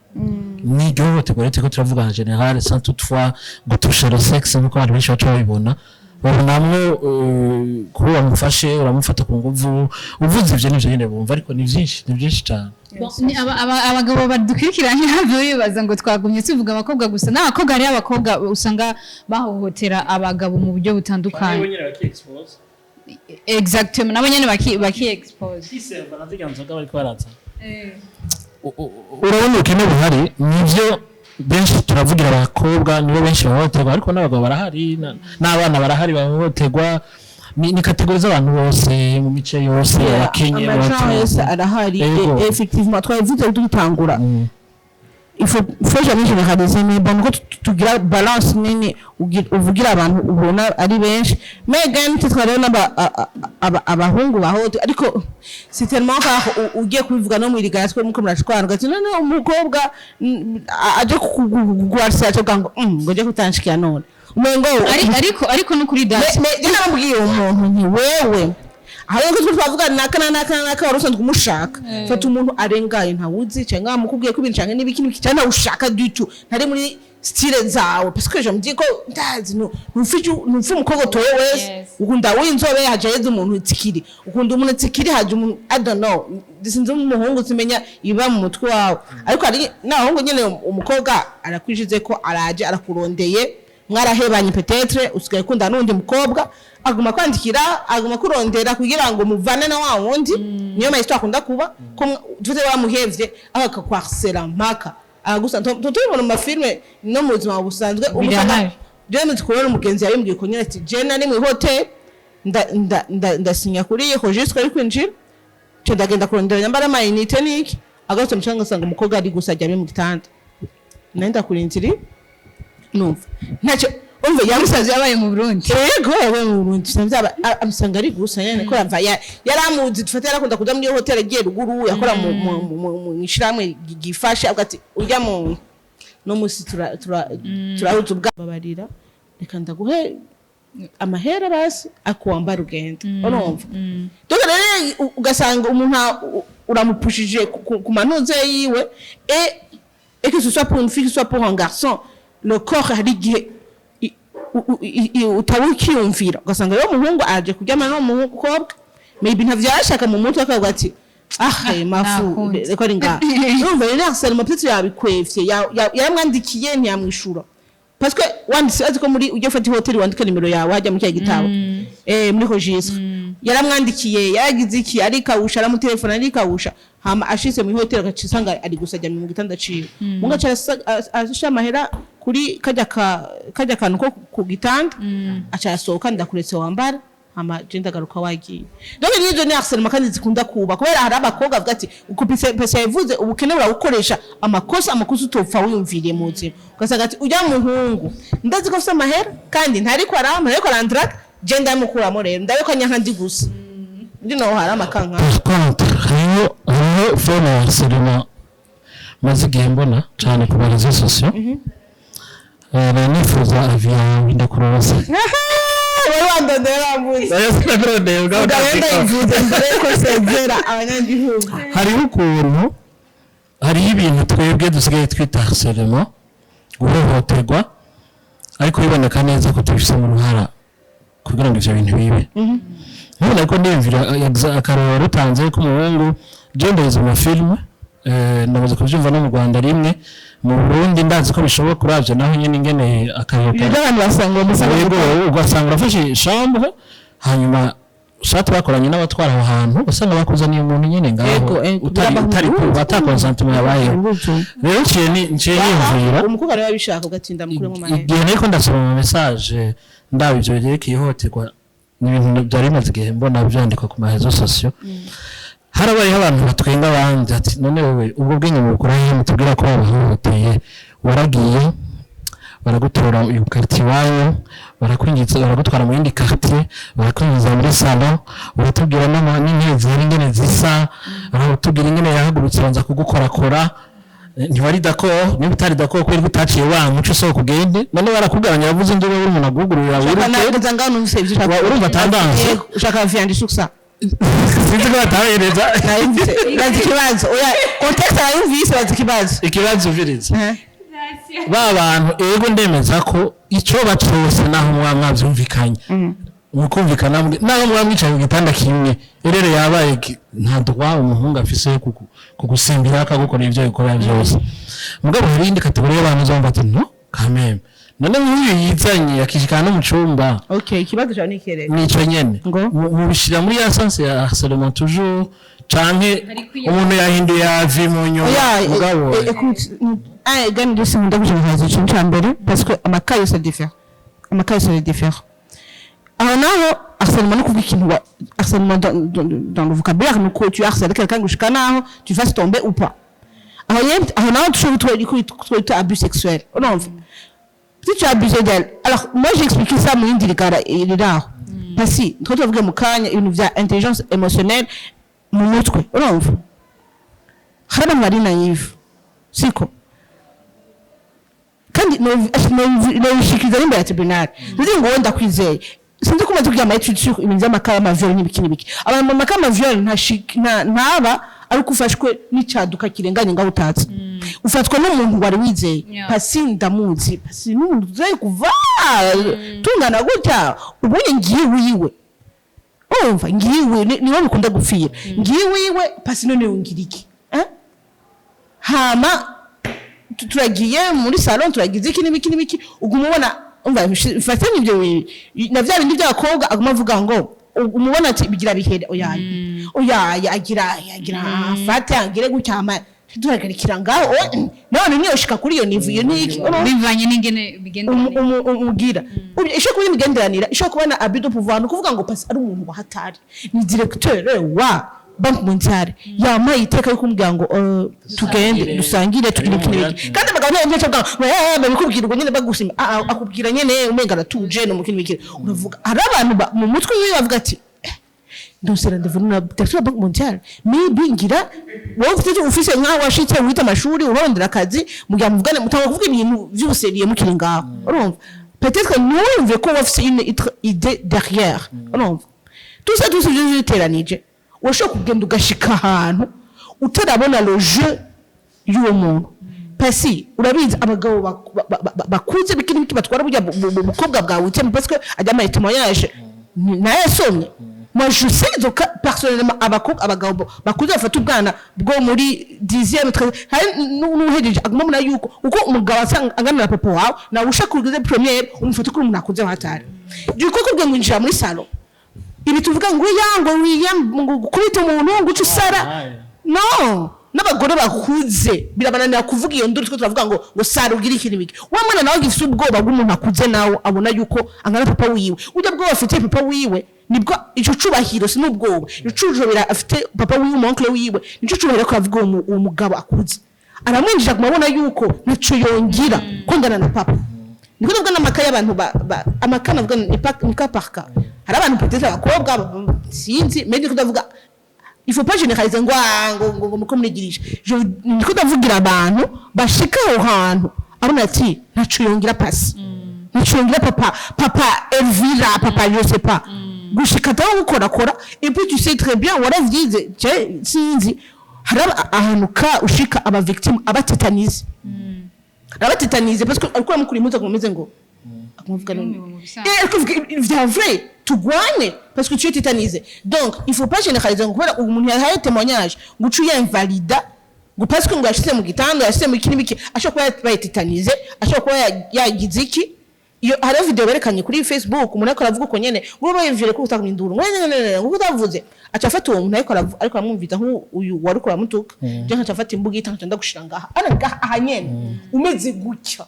Ni ihohoterwa rero turiko turavuga en général, sans toutefois gutoucher le sexe nkuko abantu benshi baca babibona. Babonamwo kuba wamufashe, uramufata ku nguvu, uvuze ivyo, nivyo nyene bumva, ariko ni vyinshi, ni vyinshi cane. Bon, ni abagabo badukurikiranye hafi bibaza ngo twagumye tuvuga abakobwa gusa n'abakobwa. Hariho abakobwa usanga bahohotera abagabo mu buryo butandukanye. Exactement, nabo nyene baki expose. Urabona ubukene buhari, nibyo benshi turavugira abakobwa, nibo benshi bahohoterwa, ariko n'abagabo barahari, n'abana barahari bahohoterwa. Ni catégories z'abantu bose mu mice yose, abakenye, Amacana abatunzi. Yose arahari. Yego. Et effectivement, twabivuze dutangura, il faut jamais généraliser, mais bon, ko tugira balance nini, uvugira abantu ubona ari benshi, mais again peut-être hariho abahungu bahote, ariko c'est tellement rare. Ugiye kubivuga no mwirigara twe muko murashwana, ugati none umukobwa aje kuguharisa avuga ngo ngo je kutanshikiya none umengo Ariko no kuri dasi. Me je namubwiye umuntu nti wewe aho yuko twe twavuga naka na naka na naka, wari usanzwe umushaka, fata umuntu arengaye ntawuzi, cyangwa wamukubwiye ko ibintu canke n'ibiki n'ibiki, cyangwa ntawushaka du tout, ntari muri style zawe, parce que je me dis ko ndazi ntufi umukobwa utoye wese. Ukunda w'inzobe, haja heza umuntu tsikiri, ukunda umuntu tsikiri, haja umuntu, I don't know, sinzi umuhungu simenya iba mu mutwe wawe, ariko hari n'abahungu nyene umukobwa arakwishize ko araje arakurondeye, mwarahebanye, peut-être usigaye ukunda n'undi mukobwa, aguma kwandikira, aguma kurondera kugira ngo muvane na wa wundi. Niyo mahitamo akunda kuba ko tuze wamuhevye aho akakwarsera mpaka agusa. Tubibona mu ma films no mu buzima busanzwe. Birahari. Jewe muzi kubona umugenzi yabimbwiye ko nyine ati je nari mu hotel, ndasinya kuri iyi registre ari kwinjira, nca ndagenda kurondera nyambara ama unités niki, agarutse mu cyangwa ngasanga umukobwa ari gusa aryamye mu gitanda, nari ndakurindiriye, numva ntacyo umva yamusaze. Yabaye mu Burundi? Yego, yabaye mu Burundi. Byaba amusanga ari gusa nyene ko yava yaramuzi, dufate yarakunda kuja muri iyo hotel, agiye ruguru yakora mu ishirahamwe gifashe, avuga ati urya muntu no musi turahuza ubwa babarira, reka ndaguhe amahera basi akuwambara ugenda, urumva. Donc rero ugasanga umuntu uramupushije ku manuze yiwe, et que ce soit pour une fille, que ce soit pour un garçon, le corps hari igihe utaba ukiyumvira, ugasanga rero umuhungu aje kuryamana n'uwo mukobwa, maybe ntavyo yarashaka mu mutwe, akavuga ati ah mafu. Nakunze. Reko ari ngaha, urumva rero harcèlement, peut-être yabikwevye, yaramwandikiye ntiyamwishura, parce que wanditse azi ko muri ujya ufata hoteli wandika nimero yawe hajya muri cya gitabo, muri registre, yaramwandikiye, yaragize iki, arikawusha, aramutelefona arikawusha, hama ashitse muri hoteli agaca usanga ari gusa aryamye mu gitanda ciwe, munga aca ashira amahera kuri kajya kantu ko ku gitanda, aca arasohoka, ndakuretse wambara, hama je ndagaruka wagiye. Donc nizo ni harcèlement kandi zikunda kuba, kubera hari abakobwa bavuga ati uko pesa yavuze, ubukene buragukoresha amakosa utopfa wiyumviriye mu buzima, ugasanga ati ujya muhungu ndazi ko afise amahera kandi ntariko arampa, ntariko arandraka, je ndamukuramo rero ndabe ko anyanka ndi gusa ndi naho hari amakanka. Par contre hariho forme ya harcèlement maze igihe mbona cyane ku ma réseaux sociaux. Nifuza avis yawe, ndakuroza. Wari wandondeye wambuze. Ndakurondeye ubwawe. Ugabenda. Ndaziko. Yivuze mbere yuko nsezera abanyagihugu. Hariho ukuntu, hariho ibintu twebwe dusigaye twita harcèlement, guhohoterwa, ariko biboneka neza ko tubifisemo uruhara kugira ngo ivyo bintu bibe. Nkubona ko ndiyumvira akarorero rutanze k'umuhungu, je ndeze mu filime, namaze kuvyumva no mu Rwanda rimwe, mu Burundi ndazi ko bishoboka, uravye naho nyene ingene akarorero Ibyo abantu basanga umusanga. Yego, ugasanga urafashe chambre, hanyuma shati bakoranye n'abatwara aho hantu, ugasanga bakuzaniye umuntu nyene ngaho Yego, utari ata consentement yabayeho. Rero nciye niyumvira Umukobwa rero abishaka ugatinda mukuremo amahera. Igihe nariko ndasoma ama message, ndaba ivyo byerekeye ihohoterwa, ni ibintu byari bimaze igihe mbona byandikwa ku ma réseaux sociaux, harabayeho abantu batwenga abandi ati none wowe ubwo bwenge mubukura hehe, mutubwira ko babahohoteye, waragiye baragutora uyu quartier iwanyu, barakwinjiza, baragutwara mu yindi quartier, barakwinjiza muri salon, uratubwira n'intebe zihari ingene zisa, baratubwira ingene yahagurutse banza kugukorakora. Ntiwari d'accord, niba utari d'accord kubera ko utaciye wa muco usohoka ugende, none barakugabanya, yavuze induru umuntu agugururira wiruke. Nageza ngaho numvise ibyo ushaka. Urumva tendance? Yego, ushaka viande sur ça. Sinzi ko batahereza. Nayumvise, bazi ikibazo, oya, contexte arayumvise, bazi ikibazo. Ikibazo, uviriza. Ba bantu, ego, ndemeza ko ico bacose, naho mwaba mwavyumvikanye, mukumvikana, naho mwaba mwicaye ku gitanda kimwe, erere yabaye, nta droit umuhungu afise yo kugusimbira akagukora ivyo bikora byose. Mugabo hari iyindi catégorie y'abantu uzumva ati: "No kameme, none nk'uyu yizanye akishikana no mu cumba." Okay, ikibazo cyawe ni ikerere. Nico nyene. Ngo? Mubishira muri ya sens ya harcèlement toujours, canke umuntu yahinduye avi mu nyuma? Oya. Mugabo Écoute, gani je sinkunda kugeneraliza. Ikintu cya mbere, parce que ama cas yose différent, ama cas yose différent. Aho naho harcèlement no kuvuga ikintu harcèlement dans le vocabulaire, ni uko tu harcèles quelqu'un gushika naho tu fasses tomber ou pas. Aho nyene, aho naho dushobora twita abus sexuel, urumva, si tu as abusé d'elle. Alors moi, j'ai expliqué ça mu yindi rigara iri aho pasi two tuvuge mu kanya ibintu vya intelligence émotionnelle mu mutwe. Urumva, hari abantu bari naïve, siko? Kandi nobishikiriza n'imbere ya tribunal, nzi ngo wenda kwizeye, sinzi ko umaze kugira ama études sur ibintu vy'ama cas y'ama viol n'ibiki n'ibiki. Abantu mu ma cas y'ama viol ntaba ari uko ufashwe n'icaduka kirenganye ngaho utatse, ufatwa n'umuntu wari wizeye. Pasi ndamuzi, pasi n'umuntu tuzaye kuva tungana gutya, ubuye ngiye wiwe, urumva, ngiwe niwe bikunda gupfira, ngiye wiwe pasi, none ngira iki, eh? Hama turagiye muri salon, turagize iki n'ibiki n'ibiki, uguma ubona, umva, fatanye ibyo na bya bindi by'abakobwa, aguma avuga ngo umubona ati bigira bihere, oya oya, agira afate agire gutya, hama duhagarikira ngaho. None niyoshika kuri iyo niveau, iyo ni iki, urumva? Bivanye n'ingene bigenda. Umubwira ishobora kuba imigenderanire, ishobora kuba na abus de pouvoir, ni ukuvuga ngo pasi ari umuntu wa hatari, ni directeur wa Banque mondiale, yampaye iteka yo kumbwira ngo tugende dusangire, tugire iki n'iki. Kandi abagabo ntabwo ncyo ngo babikubwira ubwo nyine bagushima. Ah, ah, akubwira nyene umenga aratuje no mukindi bikire. Uravuga hari abantu mu mutwe wiwe bavuga ati: "Ndose rendez-vous na directeur wa Banque mondiale, maybe ngira wowe ufise nkaho washitse wita amashuri, urondera akazi, mugira muvugane, mutanga kuvuga ibintu vy'ubu sérieux mukiri ngaho." Urumva, peut-être ntiwumve ko wafise une autre idée derrière. Urumva, tout ça, tout ça biteranije, urashobora kugenda ugashika ahantu utarabona le jeu y'uwo muntu. Pasi urabizi, abagabo bakuze bikiri biki batwara burya bukobwa bwawe utema, parce que ajya ama témoignage nayasomye. Moi, je sais donc personnellement abakobwa, abagabo bakuze bafata ubwana bwo muri 10e, 13, hari n'uhejeje, aguma muna yuko uko umugabo asanga angana na papa wawe, nawe ushaka kugeze première, umufata kuri umuntu akuze hatari. Du coup kubwe ngo injira muri salon, ibi tuvuga ngo ya ngo wiya ngo gukubita umuntu ngo uce usara, no n'abagore bakuze birabananira kuvuga iyo nduru. Twe turavuga ngo sara ugire ikintu biki, wa mwana nawe agifite ubwoba bw'umuntu akuze, nawe abona yuko angana papa wiwe. Ujya bwoba afitiye papa wiwe, nibwo ico cubahiro, si n'ubwoba, ico cubahiro afite papa wiwe, umu oncle wiwe, nico cubahiro ko avuga uwo mugabo akuze aramwinjira, kumabona yuko ntaco yongira ko ngana na papa. Niko ndavuga n'ama cas y'abantu ama cas navuga ni cas par cas. Hari abantu, peut-être abakobwa, sinzi, mais niko ndavuga, il faut pas généraliser ngo ah, ngo muko murigirisha. Niko ndavugira abantu bashika aho hantu abona ati ntaco yongira pasi, ntaco yongira papa Elvira, papa je sais pas, gushika ataho gukorakora. Et puis tu sais très bien, waravyize, sinzi, hari ahantu ka ushika aba victime abatetanize, abatetanize, parce que ariko aramukura impuzu akumeze ngo akamuvuga none. Yumiwe mu bisanzwe. Eh, ariko vya vrai tugwane, parce que tu es tétanisé. Donc il faut pas généraliser ngo kubera umuntu yahaye témoignage ngo uce uyinvalida, ngo parce que ngo yashize mu gitanda, yashize mu iki n'ibiki. Ashobora kuba yabaye tétanisé, ashobora kuba yagize iki. Iyo hariho video berekanye kuri Facebook, umuntu ariko aravuga uko nyene ngo bayivire ko utanga induru, ngo nyene ngo utavuze, aca afata uwo muntu ariko aramwumviza nk'uyu wari ko aramutuka, je nkaca afata imbugita nkaca ndagushira ngaha ana ngaha aha nyene umeze gutya,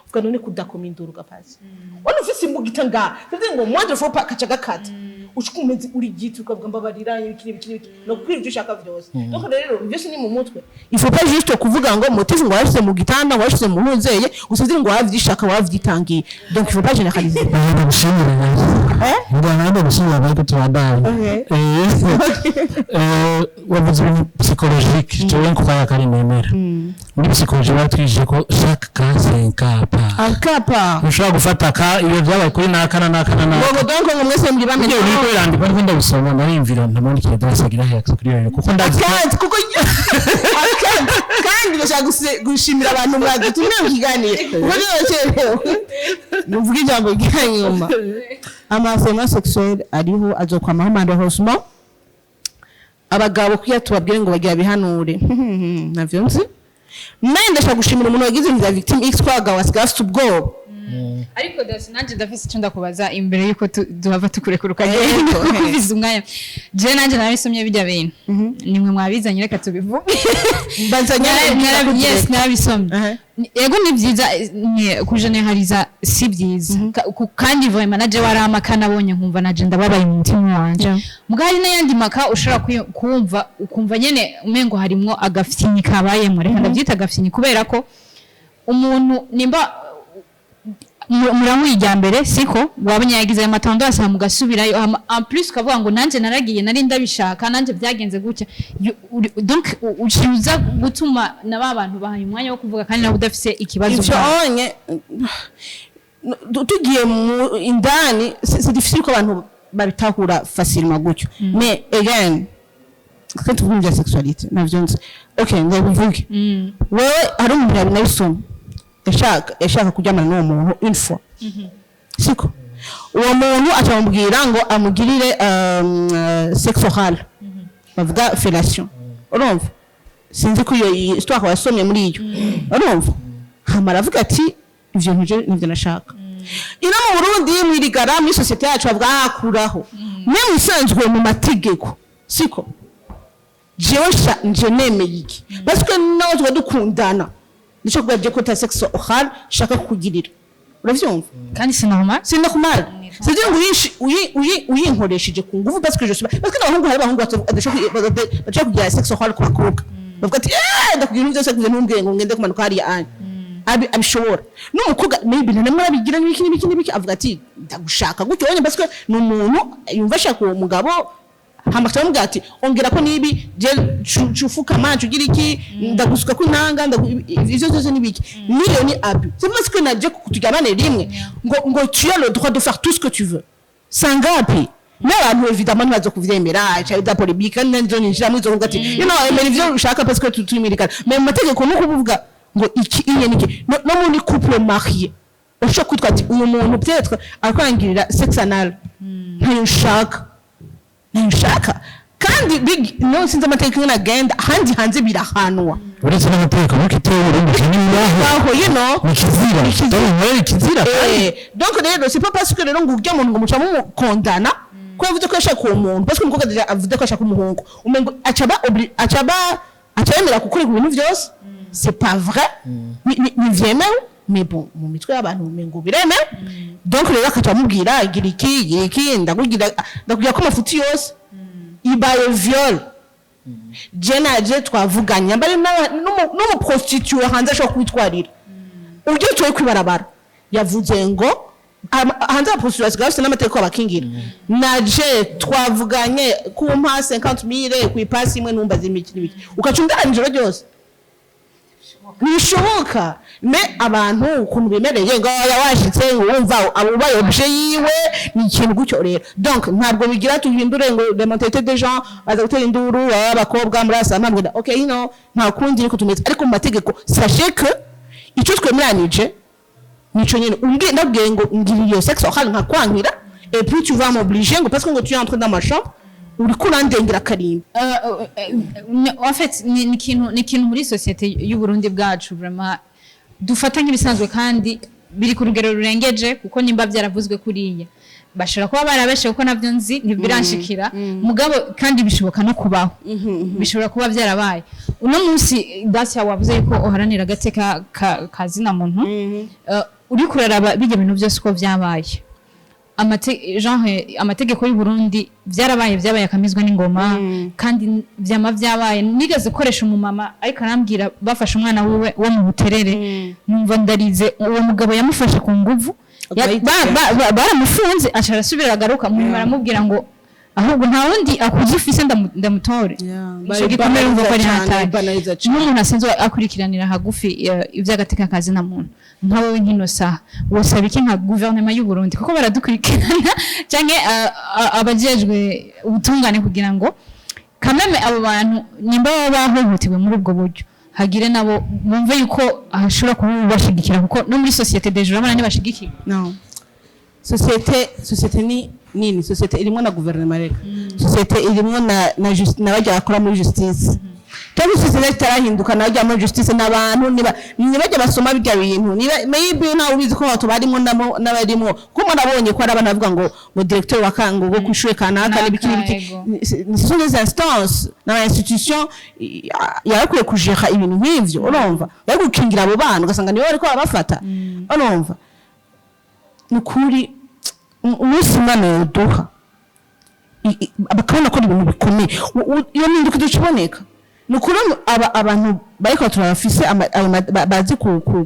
uvuga none kudakoma induru gapasi wani ufise imbugita ngaha, c'est ngo moindre faut pas kaca gakata, ushika umeze uri giti, ukavuga mbabarira, ibiki n'ibiki n'ibiki, no gukora ibyo ushaka vyose. Donc rero byose ni mu mutwe. Il faut pas juste kuvuga ngo motif, ngo washize mu gitanda, ngo washize mu ntuzeye, usizire ngo wavyishaka, wavyitangiye. Donc il faut pas généraliser. Ndagushimire neza. Ngana gusubira ariko tubandanye. Wavuze ibintu psychologique, jewe nkuko kari nemera muri psychologie batwigishije ko chaque cas c'est un cas à part. Un cas part. Ntushobora gufata ka iyo byabaye kuri naka na naka na naka. Ngo donc ngo mwese muri bamwe. Iyo uriko birandikwa, ndiko ndabisoma, nariyumvira ntamwandikire dasi agira reaction kuri iyo, kuko ndazi. Kandi kuko kandi ndashaka gushimira abantu mwadutumye mu kiganiro, kuko nibakerewe nuvuga ijambo rya nyuma. Ama sexuel ariho, azokwamaho malheureusement. Abagabo kugira tubabwire ngo bagira bihanure, navyo nzi. Naye ndashaka gushimira umuntu wagize inzira victime x, ko abagabo basigaye bafite ubwoba. Ariko dasi, nanjye ndafise icyo ndakubaza imbere yuko duhava tukurekura ukagenda, kuko ufise umwanya. Jewe nanjye narabisomye bijya bintu, nimwe mwabizanye, reka tubivuge. Yes, narabisomye. Yego, ni byiza, kujeneraliza si byiza. Kandi vraiment naje waramaka nabonye nkumva naje ndababaye mu mutima wanje. Muga hari n'ayandi maka ushobora kumva ukumva nyene umengo harimwo agafyinyi kabayemo, reka ndabyita agafyinyi, kubera ko umuntu nimba muranywa ijya mbere, siko wabonye yagize ayo matondo asaba mugasubirayo, hama en plus ukavuga ngo nanjye naragiye, nari ndabishaka, nanjye byagenze gutya. Donc uza gutuma na ba bantu bahaye umwanya wo kuvuga kandi nawe udafise ikibazo Ivyo ubwawe. onye tugiye mu indani, c'est difficile ko abantu babitahura facilement gutyo. Mais again, twe tuvuga ibya sexualité, navyo nzi. Okay, ndabivuge. Wewe hari umuntu yabinabisoma, yashaka kuryamana n'uwo muntu une fois, siko? Uwo muntu acamubwira ngo amugirire sexe oral, bavuga fellation, urumva? Sinzi ko iyo histoire wasomye muri iyo, urumva? Hama aravuga ati: "Ivyo ntuje, nivyo nashaka." Ino mu Burundi, mwirigara, muri société yacu bavuga: "Ah, kuraho." Mwe musanzwe mu mategeko, siko? Jewe sha nje nemeye iki, parce que nawe tuba dukundana, nico kuvuga je ko ta sexe oral shaka kukugirira, uravyumva? Kandi c'est normal. C'est normal, c'est-à-dire ngo uyinkoresheje ku nguvu, parce que je suis, parce que n'abahungu, hari abahungu badashobora kugira sexe oral ku bakobwa, bavuga ati: "Eh, ndakugira ibintu byose kugira ntumbwire ngo ngende kumanuka hariya." Anya abishobora n'umukobwa maybe ntanamwe arabigira n'ibiki n'ibiki n'ibiki, avuga ati: "Ndagushaka gutyo wonye," parce que ni umuntu yumva ashaka uwo mugabo. Hama akamubwira ati: "Ongera ko nibi je cufukama cugira iki, ndagusuka ko intanga, ivyo byose nibiki." Niyo ni abus. C'est parce que naje turyamane rimwe ngo tu as le droit de faire tout ce que tu veux sangapi? N'abantu évidemment ntibazo kuvyemera, ca da polémique kandi nzo ninjira muri izo kuvuga ati emera ivyo ushaka parce que tumirikana. Mais mu mategeko nuko kuvuga ngo iki inye niki, no muri couple marié ushobora kwitwa ati: "Uyu muntu peut-être akwangirira sexe anal, ntayo nshaka, ntayo nshaka." Kandi no sinzi amategeko ingene agenda ahandi hanze, birahanwa. Uretse n'amategeko nuko iteye Uburundi ni aho ni kizira. Dore ikizira kandi. Donc rero c'est pas parce que rero ngo urya muntu ngo muca mumukondana ko yavuze ko yashaka uwo muntu, parce que umukobwa déjà avuze ko ashaka umuhungu, umengo acaba acaba aca yemera gukorerwa ibintu vyose. C'est pas vrai. Ntivyemewe, mais bon, mu mitwe y'abantu umengo biremewe. Donc rero akaca amubwira: "Gira iki, gira iki, ndakugira, ndakugira ko amafuti yose." Ibaye viol. Je naje twavuganye mbari n'umu prostituée hanze ashobora kwitwarira uburyo tuwe kwibarabara, yavuze ngo hanze aba prostituée basigaye bafite n'amategeko abakingira. Naje twavuganye kumpa 50 mille ku ipasi imwe, ntumbaze imiki n'ibiki, ukaca undara ijoro ryose, ntibishoboka. Mais abantu ukuntu bemereye ngo aya washitse ngo wumva abo ubaye objet yiwe, ni ikintu gutyo. Rero donc ntabwo bigira tuhindure ngo les mentalités des gens baza gutera induru baba abakobwa muri asa ntabwo. Okay, nta kundi niko tumeze, ariko mu mategeko, sachez que icyo twemeranije nico nyene. Umbwiye, ndabwiye ngo ngira iyo sexe oral nkakwankira, et puis tu vas m'obliger ngo parce que ngo tu es entré dans ma chambre, uriko urandengera karimba. En fait ni ikintu muri société y'u Burundi bwacu vraiment dufata nk'ibisanzwe, kandi biri ku rugero rurengeje, kuko nimba byaravuzwe kuriya bashobora kuba barabeshe, kuko navyo nzi ntibiranshikira. Mugabo kandi bishoboka no kubaho, bishobora kuba byarabaye. Uno munsi, Dacia, wavuze yuko uharanira agateka ka zina muntu. Uriko uraraba bijya bintu byose uko vyabaye, genre amategeko y'u Burundi byabaye akamizwa n'ingoma, kandi vyama vyabaye. Nigeze gukoresha umumama ariko arambwira bafashe umwana wiwe wo mu Buterere, numva ndarize. Uwo mugabo yamufashe ku nguvu. Baramufunze, aca arasubira agaruka mu nyuma, aramubwira ngo ahubwo nta wundi akuze ufise ndamutore. Ico gikomere urumva ko ari hatari. Banaliza cyane. Nk'umuntu asanzwe akurikiranira hagufi iby'agateka kazi na muntu nka wowe, nk'ino saha wosaba iki nka guverinoma y'u Burundi, kuko baradukurikirana, canke abajejwe ubutungane, kugira ngo kameme abo bantu nimba baba bahohotewe muri ubwo buryo, hagire nabo bumve yuko hashobora kuba bashigikira, kuko no muri société déjà urabona ntibashigikiye? No, société ni nini, société irimo na guverinoma, reka société irimo na bajya bakora muri justice, cyangwa société itarahinduka, na bajya muri justice n'abantu niba nibajya basoma bijya bintu, niba maybe ntawe ubizi ko abantu barimo n'abarimo, kuko murabonye ko hari abantu bavuga ngo directeur wa kango ngo kwishure kanaka n'ibiki n'ibiki. Ce sont des instances n'ama institution yarakwiye kujera ibintu nk'ivyo, urumva, yari gukingira abo bana, ugasanga nibo bariko barabafata, urumva. Ni ukuri umunsi Imana yoduha bakabona ko ari ibintu bikomeye, iyo mpinduka idaciboneka, ni ukuri abantu bariko turabafise bazi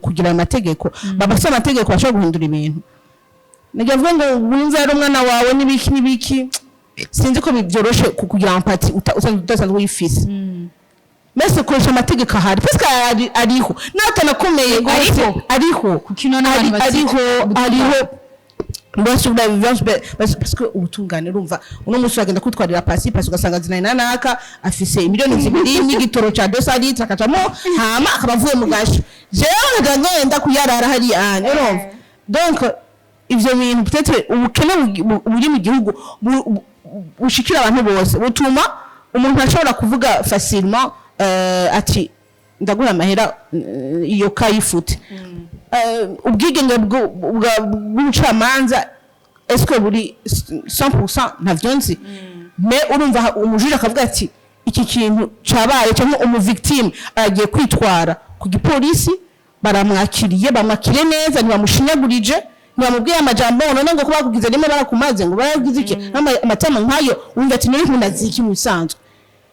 kugira ayo mategeko, bafise amategeko bashobora guhindura ibintu. Nijya avuga ngo wumve ari umwana wawe n'ibiki n'ibiki, sinzi ko byoroshe kugira empathie udasanzwe uyifise. Mbese koresha amategeko ahari, parce que ariho n'atanakomeye gose. Ariho. Ariho. Kuko ino n'abantu Ariho, ariho parce que ubutungane, urumva, uno munsi uragenda kwitwarira pasi pasi, ugasanga zinari na naka afise miliyoni 2 n'igitoro ca 200 litres, akacamo, hama akaba avuye mu gasho, jewe nkaja ngenda kuyarara hariya anye, urumva. Donc ivyo bintu, peut-être ubukene buri mu gihugu bushikira abantu bose, butuma umuntu ashobora kuvuga facilement ati ndagura amahera iyo kayifute. Ubwigenge bw'ubucamanza, est-ce que buri 100%? Ntavyo nzi, mais urumva umujuje akavuga ati iki kintu cabaye, cyangwa umuvictime agiye kwitwara ku gipolisi, baramwakiriye, bamwakiriye neza, ntibamushinyagurije, ntibamubwiye amajambo ngo none ngo ko bakugize rimwe barakumaze, ngo barakugize iki, amatama nkayo. Wumva ati none naziki mu bisanzwe,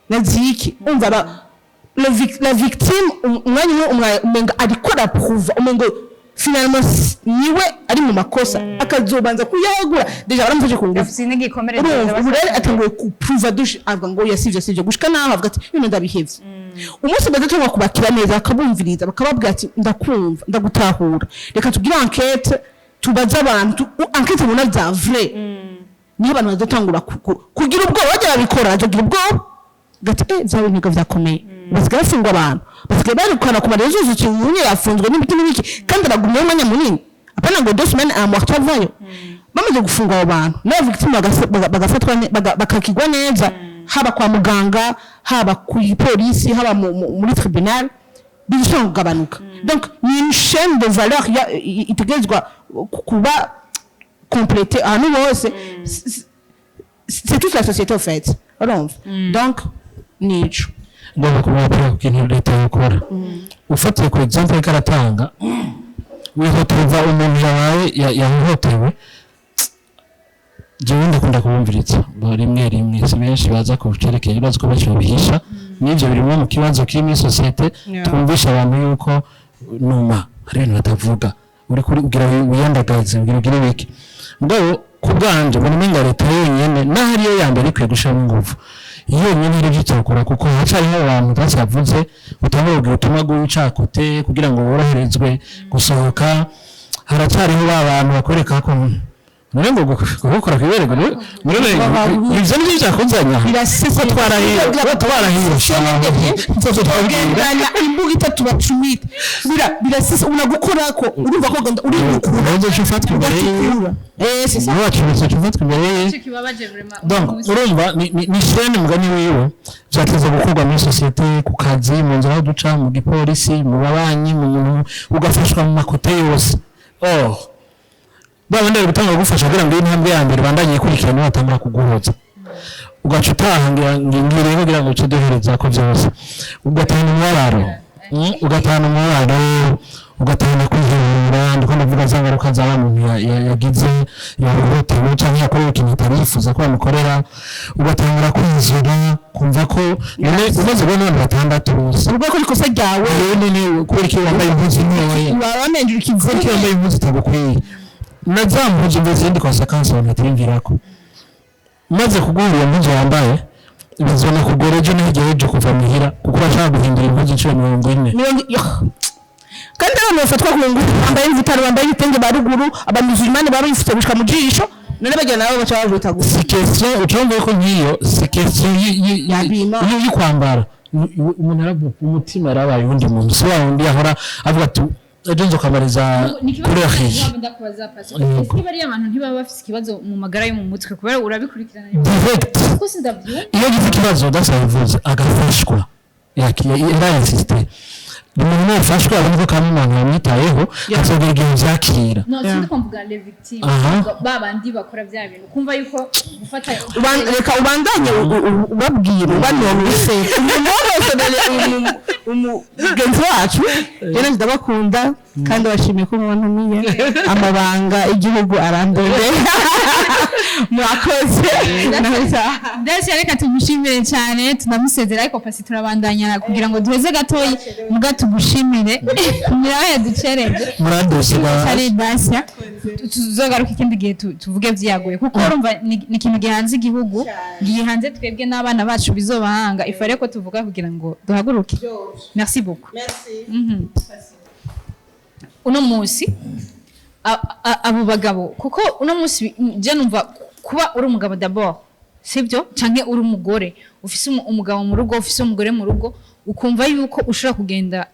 naziki, umva ba la victime umwanya umwe umenga ariko araprouva, umengo finalement niwe ari mu makosa, akazobanza kuyagura, déjà baramufashe ku ngufu. Afise n'igikomere. Urumva, ubu rero atanguye kuprouva dushe, avuga ngo oya, sivyo, sivyo, gushika naho avuga ati bino ndabihevye. Umunsi badatangwa kubakira neza, bakabumviriza, bakababwira ati ndakumva, ndagutahura, reka tugire enquête, tubaze abantu, enquête ubona za vrai, niho abantu bazotangura kugira ubwoba, bajya babikora bazogira ubwoba gati bya bintu vyakomeye, basigaye bafungwa abantu, basigaye barukana ku marezo zose, umuntu yafunzwe n'ibiki n'ibiki, kandi aragumyeyo umwanya munini, apana ngo 2 semaines, un mois, avayo. Bamaze gufunga abo bantu n'aba victime bagafatwa bakakigwa neza, haba kwa muganga, haba ku polisi, haba muri tribunal, bishobora kugabanuka. Donc ni une chaîne de valeur itegerezwa kuba complétée ahantu hose. C'est toute la société en fait, urumva. Donc nico. Ngomba kumwapira ku kintu leta yokora. Ufatiye ku exemple ariko aratanga, wihoterwa umuntu yabaye yahohotewe, jewe ndakunda kubumviriza. Bo rimwe rimwe si benshi baza kucerekeye ibibazo, ko benshi babihisha, n'ivyo birimwo mu kibazo kiri muri société. Twumvisha abantu yuko numa hari ibintu batavuga, uri kuri ugira wiyandagaze, ugira ugire biki. Mugabo ku bwanje mbona umenga leta yonyene, naho ariyo ya mbere ikwiye gushiramo ingufu, yonyene hari ivyo itokora, kuko hacariho abantu batavuze, utangura kugira ubutumwa bw'ubucakote kugira ngo woroherezwe gusohoka. Haracyariho ba bantu bakwereka ko none ngo gukora kwibere muri ivyo nivyo vyakuzanya. Birasese. Ko twarahiye, ko twarahiye. Gendana imbuga itatu bacumita, birasese, unagukorako, urumva ko genda urikura. Ubanza uca ufatwa imbere yiwe. Eh, c'est ça. Wacu uca ufatwa imbere yiwe. Kibabaje vraiment. Donc urumva ni chaîne, mugani wiwe, vyateza gukorwa muri société, ku kazi, mu nzira aho duca, mu gipolisi, mu babanyi, mu muntu, ugafashwa mu makote yose. Oh, ba bandi bari gutanga kugufasha kugira ngo iyi ntambwe ya mbere bandanye ikurikirana, niho batangura kuguhoza, ugaca utaha ngira ngiriye kugira ngo uce duhereza ko byose, ugatahana umubabaro, ugatahana umubabaro, ugatahana kwihebura. Ndiko ndavuga za ngaruka za wa muntu yagize, yahohotewe canke yakorewe ikintu atari yifuza ko bamukorera, ugatangura kwizura, kumva ko none umaze kubona abantu batandatu bose Uvuga ko ikosa ryawe. Rero none kubera iki wambaye impuzu ntoya? Wamenje Kubera iki ikivuge. wambaye impuzu itagukwiye? Na za mpuzu mbe izindi conséquences abantu batiyumvirako. Maze kuguha iyo mpuzu wambaye, bizona kugora ejo n'ihirya y'ejo kuva muhira, kuko urashaka guhindura impuzu inshuro 40. Mirongo yo. Kandi abantu bafatwa ku ngufu bambaye imvutaro, bambaye ibitenge ba ruguru, abamusulmani baba bifite gushika mu jisho, none bagira nabo baca bavuta gusa. Si question ucumva ko nk'iyo si question Yabima. Y'ukwambara. Umuntu aravuga umutima yarabaye uwundi muntu, si wa wundi yahora avuga ati ejo nzokamariza kuri ahiye. Ndakubaza, Pastor, Yego. ese bariya abantu ntibaba bafise ikibazo mu magara yo mu mutwe, kubera urabikurikirana? Direct. Kuko sindabyumva. Iyo agize ikibazo dasabivuze agafashwa, yarayinsiste, umuntu yafashwe abona ko kandi umuntu yamwitayeho, azogera igihe vyakira. No, sindi kumvuga les victimes. Ba bandi bakora bya bintu, kumva yuko gufata Reka ubandanye ubabwira ubanonose umunonosore umugenzi wacu. Rero ndabakunda kandi bashimiye ko mwantumiye. Amabanga y'igihugu arandende. Murakoze. Ndetse reka tumushimire cyane, tunamusezera, ariko pasi turabandanya kugira ngo duheze gatoyi muga tugushimire miraho yaducereje. Muradose. Cyane Dacia, tuzogaruka ikindi gihe tuvuge vyaguye, kuko urumva ni ikintu gihanze igihugu, gihanze twebwe n'abana bacu bizobahanga ifare ko tuvuga kugira ngo duhaguruke. Merci beaucoup. Uno munsi abo bagabo, kuko uno munsi je numva kuba uri umugabo d'abord, sibyo, canke uri umugore ufise umugabo mu rugo, ufise umugore mu rugo, ukumva yuko ushobora kugenda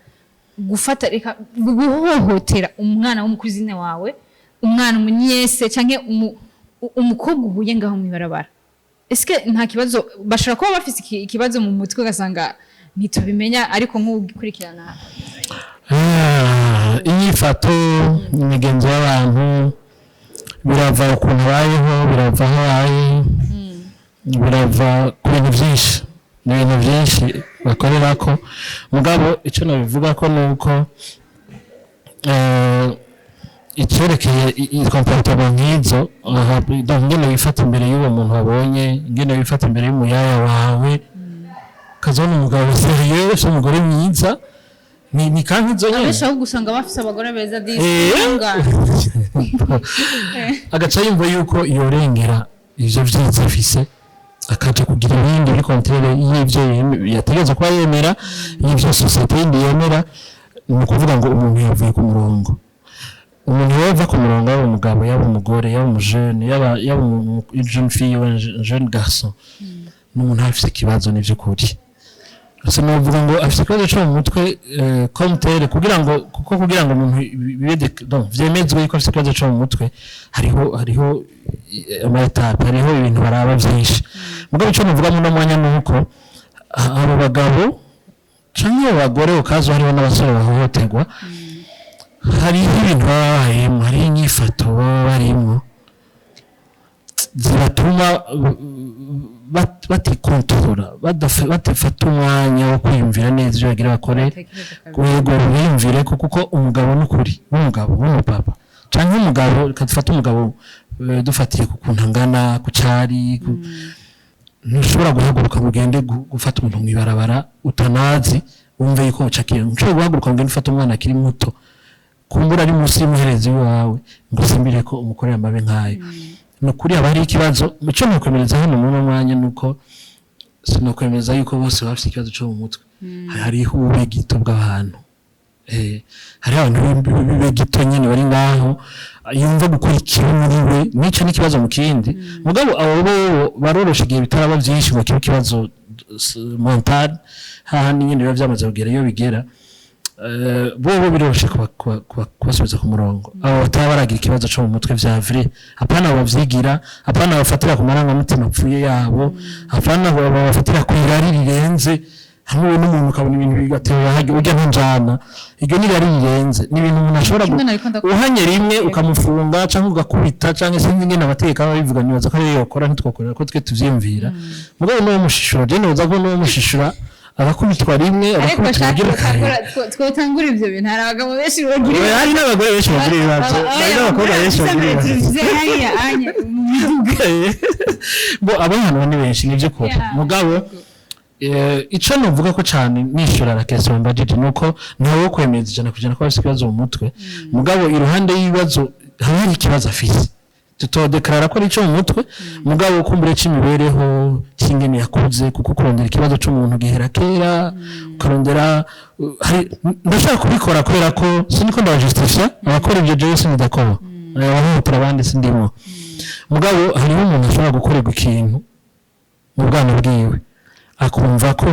gufata, reka guhohotera umwana w'umu cousine wawe, umwana umunyese, canke umukobwa uhuye ngaho mw'ibarabara, eske nta kibazo bashobora kuba bafise ikibazo mu mutwe, ugasanga ntitubimenya, ariko nk'ugikurikirana? Ah, inyifato, imigenzo y'abantu, birava ukuntu abayeho, birava aho abaye, birava ku bintu byinshi, ni ibintu byinshi bakorera ko. Mugabo icyo nabivuga ko ni uko icyerekeye comportement nk'izo aha, donc ingene wifata imbere y'uwo muntu wabonye, ingene wifata imbere y'umuyaya wawe, ukazabona umugabo sérieux ufite umugore mwiza, ni kanki izo nyene. Abenshi ahubwo usanga bafise abagore beza disi. Agaca yumva yuko yorengera ivyo vyiza afise, akaja kugira ibindi biri contraire y'ivyo yategerezwa kuba yemera, y'ivyo société yindi yemera. Ni ukuvuga ngo umuntu yavuye ku murongo. Umuntu yova ku murongo, yaba umugabo, yaba umugore, yaba umujene, yaba jeune fille ou un jeune garçon, ni umuntu aba afise ikibazo. Ni vy'ukuri, sinavuga ngo afite ikibazo cyo mu mutwe comme tel, kugira ngo, kuko kugira ngo umuntu bibe donc vyemezwe yuko afite ikibazo cyo mu mutwe, hariho ama étapes, hariho ibintu baraba byinshi. Mugabo icyo navuga muri uno mwanya ni uko abo bagabo canke abo bagore, ukaza hariho n'abasore bahohoterwa, hariho ibintu baba babayemo, hariho inyifato baba barimwo zibatuma batikontorora, badafata umwanya wo kwiyumvira neza ibyo bagira bakore. Yego, biyumvire ko kuko umugabo n'ukuri w'umugabo w'umupapa canke umugabo, reka dufate umugabo dufatiye ku kuntu angana, ku cari ntushobora guhaguruka ngo ugende gufata umuntu mw'ibarabara utanazi, wumve yuko ucakiye. Ntushobora guhaguruka ngo ugende ufate umwana akiri muto, kumbura ari munsi y'umuherezi wawe, ngo usimbire ko umukorera amabi nk'ayo. Ni ukuri haba hari ikibazo. Muco nokwemereza hano muri uno mwanya ni uko sinokwemeza yuko bose baba bafite ikibazo cyo mu mutwe. Hariho ubube gito bw'abantu. Hariho abantu b'ibube gito nyene bari ngaho, yumva gukora ikibi muri we, nico n'ikibazo mu kindi. Mugabo abo bo barorosha igihe bitaraba byinshi ngo kibe ikibazo mental, hahandi nyene biba byamaze kugera iyo bigera. Bo biroroshe kubasubiza ku murongo, abo bataba baragira ikibazo cyo mu mutwe vya vrai. Apana abo bavyigira, apana bafatira ku marangamutima apfuye yabo, apana abo bafatira ku irari rirenze, hamwe n'umuntu ukabona ibintu bigatera hajya ujya nk'injana. Iryo ni irari rirenze, ni ibintu umuntu ashobora Kimwe nariko ndakubwira. Uhanye rimwe ukamufunga cyangwa ugakubita, cyangwa sinzi ingene amategeko aba abivuga, nibaza ko ariyo yokora, ntitwokorera ko twe tuvyiyumvira. Mugabo n'uwo mushishura, je nibaza ko n'uwo mushishura abakubitwa rimwe, Ariko abakubitwa shaka ugira kabiri. Twotangura ivyo bintu, hari abagabo benshi bagira Oya, hari n'abagore benshi bagira ibibazo, hari n'abakobwa benshi bagira ibibazo. Hariya anye mu miduga. Bo abana ni benshi, nivyo kure. Mugabo ico novuga ko cane nishura la question mbajije, nuko ntawe wo kwemeza 100% ko bafise ikibazo mu mutwe. Mugabo iruhande y'ibibazo Haba hari ikibazo afise, tutodeklarara ko ari ico mu mutwe, mugabo kumbure c'imibereho, c'ingene yakuze, kuko kurondera ikibazo c'umuntu gihera kera ukarondera hari ndashaka kubikora kubera ko siniko ndabajustifia abakora ibyo. Jewe sinidakora, abahohotera abandi sindimo, mugabo hariho umuntu ashobora gukorerwa ikintu mu bwana bwiwe, akumva ko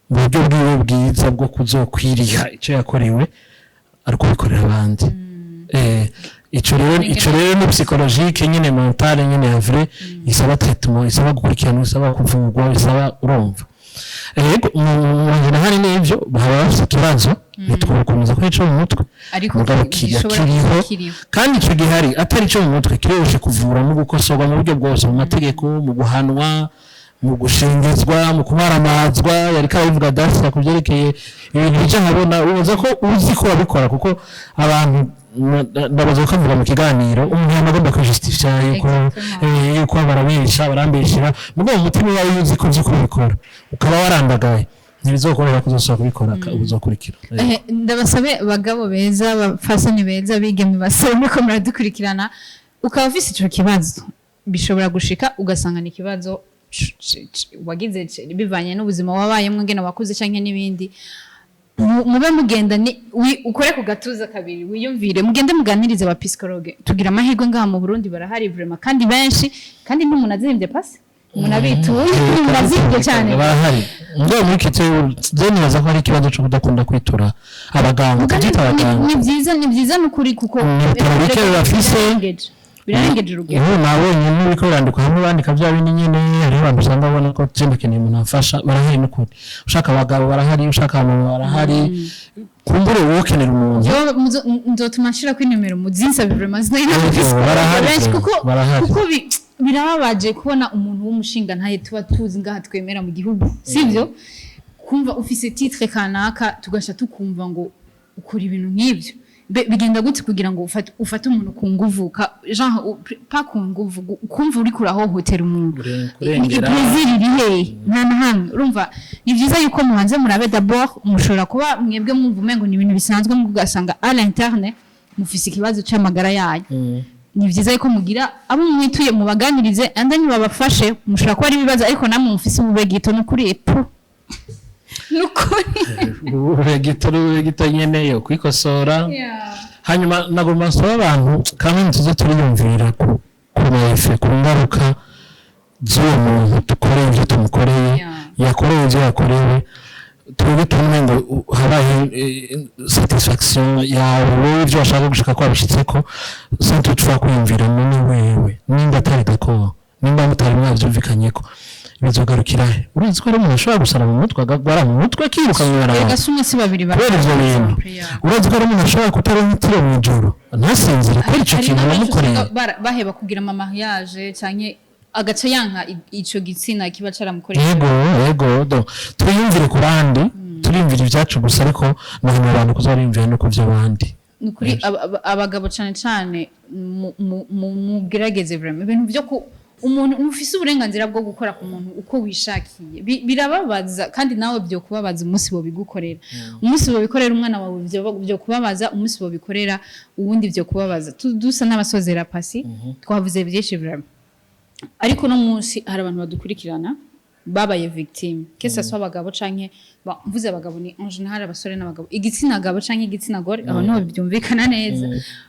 uburyo bwiwe bwiza bwo kuzokwiriha icyo yakorewe ari ukubikorera abandi. Ico rero ni psychologique nyine, mentale nyine ya vrai, isaba traitement, isaba gukurikirana, isaba kuvurwa, isaba, urumva. Yego, mu hari n'ivyo baba bafite ikibazo, ntitwokomeza ko ico mu mutwe, ariko mugabo kiga gishobora kiriho. Kuba kiriho. Kandi ico gihari atari ico mu mutwe, kiroroshe kuvura no gukosorwa mu buryo bwose, mu mategeko, mu guhanwa, mu gushengezwa, mu kumaramazwa. Yariko arabivuga dasa ku byerekeye ibintu bija nkabona ubaza ko uzi ko wabikora, kuko abantu ndabaza ko avuga mu kiganiro umuntu yama agomba kwijustifya yuko Exactement. yuko barabesha, barambeshera, mugabo mu mutima wawe uzi ko vy'ukuri ubikora, ukaba warandagaye, ntibizokorohera kuzosubira kubikora uzokurikira. Ndabasabe bagabo beza, bafasoni beza, bigeme, basore muriko muradukurikirana, ukaba ufise ico kibazo, bishobora gushika ugasanga ni ikibazo wagize bivanye n'ubuzima wabayemwo, ingene wakuze canke n'ibindi. Mube mugenda ukore ku gatuza kabiri, wiyumvire, mugende muganirize aba psychologue. Tugira amahirwe ngaha mu Burundi barahari vraiment, kandi benshi, kandi n'umuntu azimvye pasi, umuntu abituye, umuntu azimvye cyane. Barahari ngo muri kite je nibaza ko hari ikibazo cyo kudakunda kwitura abaganga, Kandi kubyita abaganga. Ni byiza n'ukuri, kuko Ni ibitaro bike bibafise. Birarengeje urugero. Ubu nabonye n'ibiko birandikwa hamwe, bandika bya bindi nyene. Hariho abantu usanga babona ko je ndakeneye umuntu amfasha, barahari n'ukuri. Ushaka abagabo barahari, ushaka abamama barahari, kumbure wowe ukenera umuntu. Yo, nzotuma nshirako inimero muzinsabe vraiment, sinari Yego, barahari benshi pe, kuko barahari. Kuko birababaje kubona umuntu w'umushinga ntaye tuba tuzi ngaha twemera mu gihugu, sivyo? Kumva ufise titre kanaka, tugasha tukumva ngo ukora ibintu nk'ivyo. Bigenda gute kugira ngo ufate umuntu ku nguvu, genre pas ku nguvu, kumva uriko urahohotera umuntu? Kurengera. Plaisir iri hehe? Nta na hamwe. Urumva, ni byiza yuko mubanze murabe d'abord. Mushobora kuba mwebwe mwumva umengo ni ibintu bisanzwe, mugasanga à l'interne mufise ikibazo c'amagara yanyu. Ni byiza yuko mugira abo mwituye, mubaganirize, and then babafashe. Mushobora kuba ari ibibazo, ariko namwe mufise ububegito n'ukuri epu, n'ukuri. Ubegito nyene yo kwikosora. Hanyuma nagomba nsaba abantu kandi tuze turiyumvira ku mefe, ku ngaruka z'uwo muntu dukoreye ibyo tumukoreye, yakorewe ibyo yakorewe. Twebwe tumwe ngo habaye satisfaction yawe wowe, ibyo washaka gushika ko wabishitseko, sans toutefois kwiyumvira none wewe nimba atari d'accord, nimba mutari mwavyumvikanyeko, bizogarukira he? Urazi ko hari umuntu ashobora gusara mu mutwe, akagwara mu mutwe, akiruka mw'ibarabara Erega si umwe, si babiri. Kubera ivyo bintu. Urazi ko hari umuntu ashobora kutaronka itiro mw'ijoro, ntasinzire, kubera ico Hari kintu n'abenshi wamukoreye. Usanga baheba kugira ama mariage, canke agaca yanka ico gitsina kiba caramukoreye. Yego, do twiyumvire ku bandi. Turiyumvira ibyacu gusa, ariko nahama abantu kuza bariyumvira no ku by'abandi. Ni ukuri, abagabo cane cane, mugerageze vraiment ibintu byo ku umuntu ntufise uburenganzira bwo gukora ku muntu uko wishakiye. Birababaza, kandi nawe byo kubabaza umunsi bobigukorera, umunsi bobikorera umwana wawe byo kubabaza, umunsi bobikorera uwundi byo kubabaza. Dusa n'abasozera pasi, twavuze byinshi vraiment, ariko no munsi hari abantu badukurikirana babaye victime, que ce soit abagabo canke mvuze abagabo ni en général abasore n'abagabo, igitsina gabo canke igitsina gore, aho niho byumvikana neza,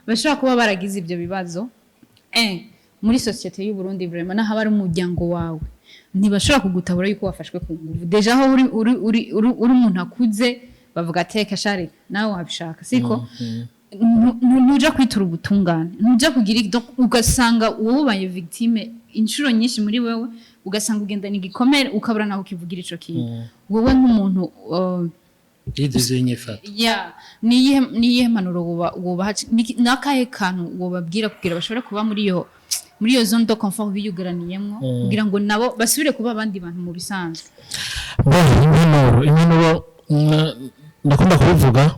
bashobora kuba baragize ibyo bibazo muri société y'u Burundi. Vraiment, naho ari umuryango wawe, ntibashobora kugutabura yuko wafashwe ku nguvu. Déjà aho uri umuntu akuze, bavuga teka shari nawe wabishaka, siko? Ntuja kwitura ubutungane, ntuja kugira donc ugasanga wowe ubaye victime inshuro nyinshi muri wewe, ugasanga ugendana igikomere, ukabura naho ukivugira ico kintu. Wowe nk'umuntu yidize inyifato. Ya, niyihe mpanuro wobaha, nakahe kantu wobabwira kugira bashobore kuba muri iyo zone de confort biyugaraniyemwo, kugira ngo nabo basubire kuba abandi bantu mu bisanzwe? Bon, impanuro ndakunda kubivuga,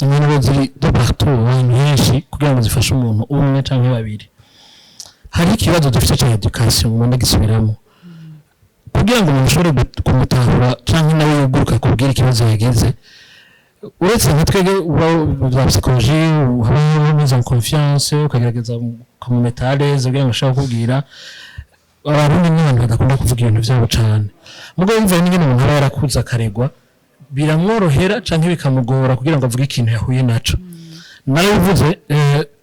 impanuro ziri de partout, ahantu henshi, kugira ngo zifashe umuntu umwe cyangwa babiri. Hari ikibazo dufite cya education, ngomba ndagisubiramo, kugira ngo umuntu ashobore kumutahura cyangwa nawe yuguruka kubwira ikibazo yagize. Uretse nka twebwe uba bya psychologie, haba mise en confiance, ukagerageza ukamu mettre à l'aise kugira ngo ashobore kukubwira. Abarundi ni abantu badakunda kuvuga ibintu byabo cane, mugabo bivanye n'ingene umuntu aba yarakuze akaregwa, biramworohera canke bikamugora kugira ngo avuge ikintu yahuye naco. Narabivuze,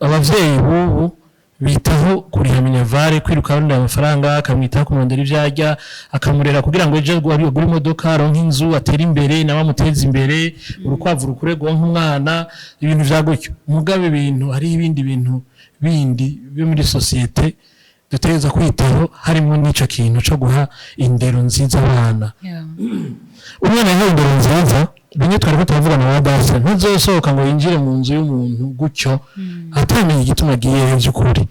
abavyeyi b'ubu bitaho kuriha minerval, kwiruka arondera amafaranga, akamwitaho kumurondera ivyo arya, akamurera kugira ngo ejo agure imodoka, aronke inzu, atere imbere, nawe amuteze imbere, urukwavu rukure rwonke umwana, ibintu vya gutyo. Mugabo ibintu, hariho ibindi bintu bindi byo muri société dutegereza kwitaho, harimo n'ico kintu co guha indero nziza abana. Umwana yahawe indero nziza, bimwe twari ko turavugana na dase, ntuzosohoka ngo winjire mu nzu y'umuntu gutyo atamenye igituma agiyeyo by'ukuri.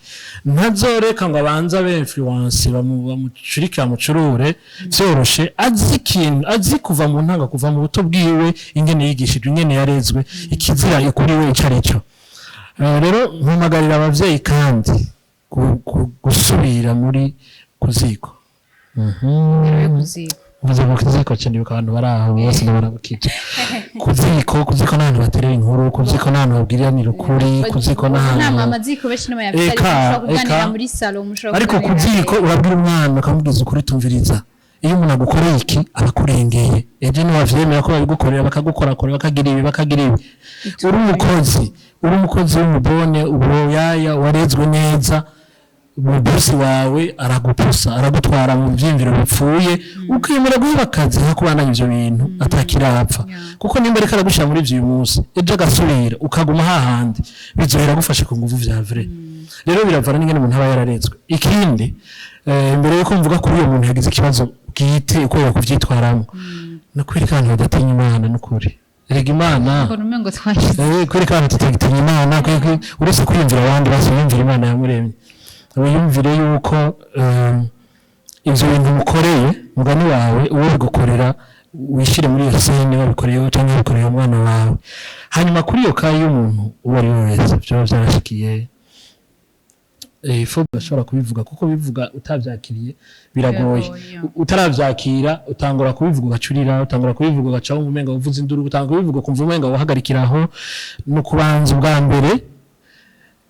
Ntazoreka ngo abanze abe influence, bamucurike, bamucurure vyoroshe. Azi ikintu, azi kuva mu ntango, kuva mu buto bwiwe, ingene yigishijwe, ingene yarezwe, ikizira kuri we ico ari cyo. Rero mpamagarira abavyeyi kandi gusubira muri kuziko. Kuziko. Mvuze ngo kuziko, cyane abantu bari aho bose ndabarabukije. Kuziko, kuziko n'ahantu baterera inkuru, kuziko n'ahantu babwiranira ukuri, kuziko n'ahantu Nta amaziko benshi n'abayafite, ariko Eka, mushobora kuganira eka. muri salon, mushobora Ariko kuganira. Kuziko urabwira umwana, ukamubwiza ukuri: tumviriza, iyo umuntu agukoreye iki aba akurengeye, ejo ntiwavyemera ko babigukorera, bakagukorakora, bakagira ibi, bakagira ibi. Uri umukozi, uri umukozi w'umubone ubu yaya warezwe neza, umubosi wawe aragupusa, aragutwara mu vyiyumviro bipfuye, ukemera guheba akazi nko kubandanya ivyo bintu atakirapfa, kuko nimba ariko aragushira muri ivyo uyu munsi, ejo agasubira ukaguma hahandi, bizohera agufashe ku nguvu vya vrai. Rero biravana n'ingene umuntu aba yararezwe. Ikindi, imbere yuko mvuga kuri uyo muntu yagize ikibazo bwite uko yakuvyitwaramo, no kwereka abantu badatinya Imana. N'ukuri erega Imana Mbona umengo twashize. Kwereka abantu tutagitinya Imana, uretse kwiyumvira abandi, basi wiyumvira Imana yamuremye, wiyumvire yuko ivyo bintu mukoreye mugani wawe, uwo bigukorera, wishire muri iyo scène wabikoreyeho cyangwa wabikoreye umwana wawe. Hanyuma kuri iyo cas y'umuntu uwo ari we wese byaba byarashikiye, faut bashobora kubivuga, kuko bivuga utavyakiriye biragoye. Biragoye. Utaravyakira utangura kubivuga ugacurira, utangura kubivuga ugaca wumva umenga uvuze induru, utangura kubivuga ukumva umenga uhagarikira aho. Ni ukubanza ubwa mbere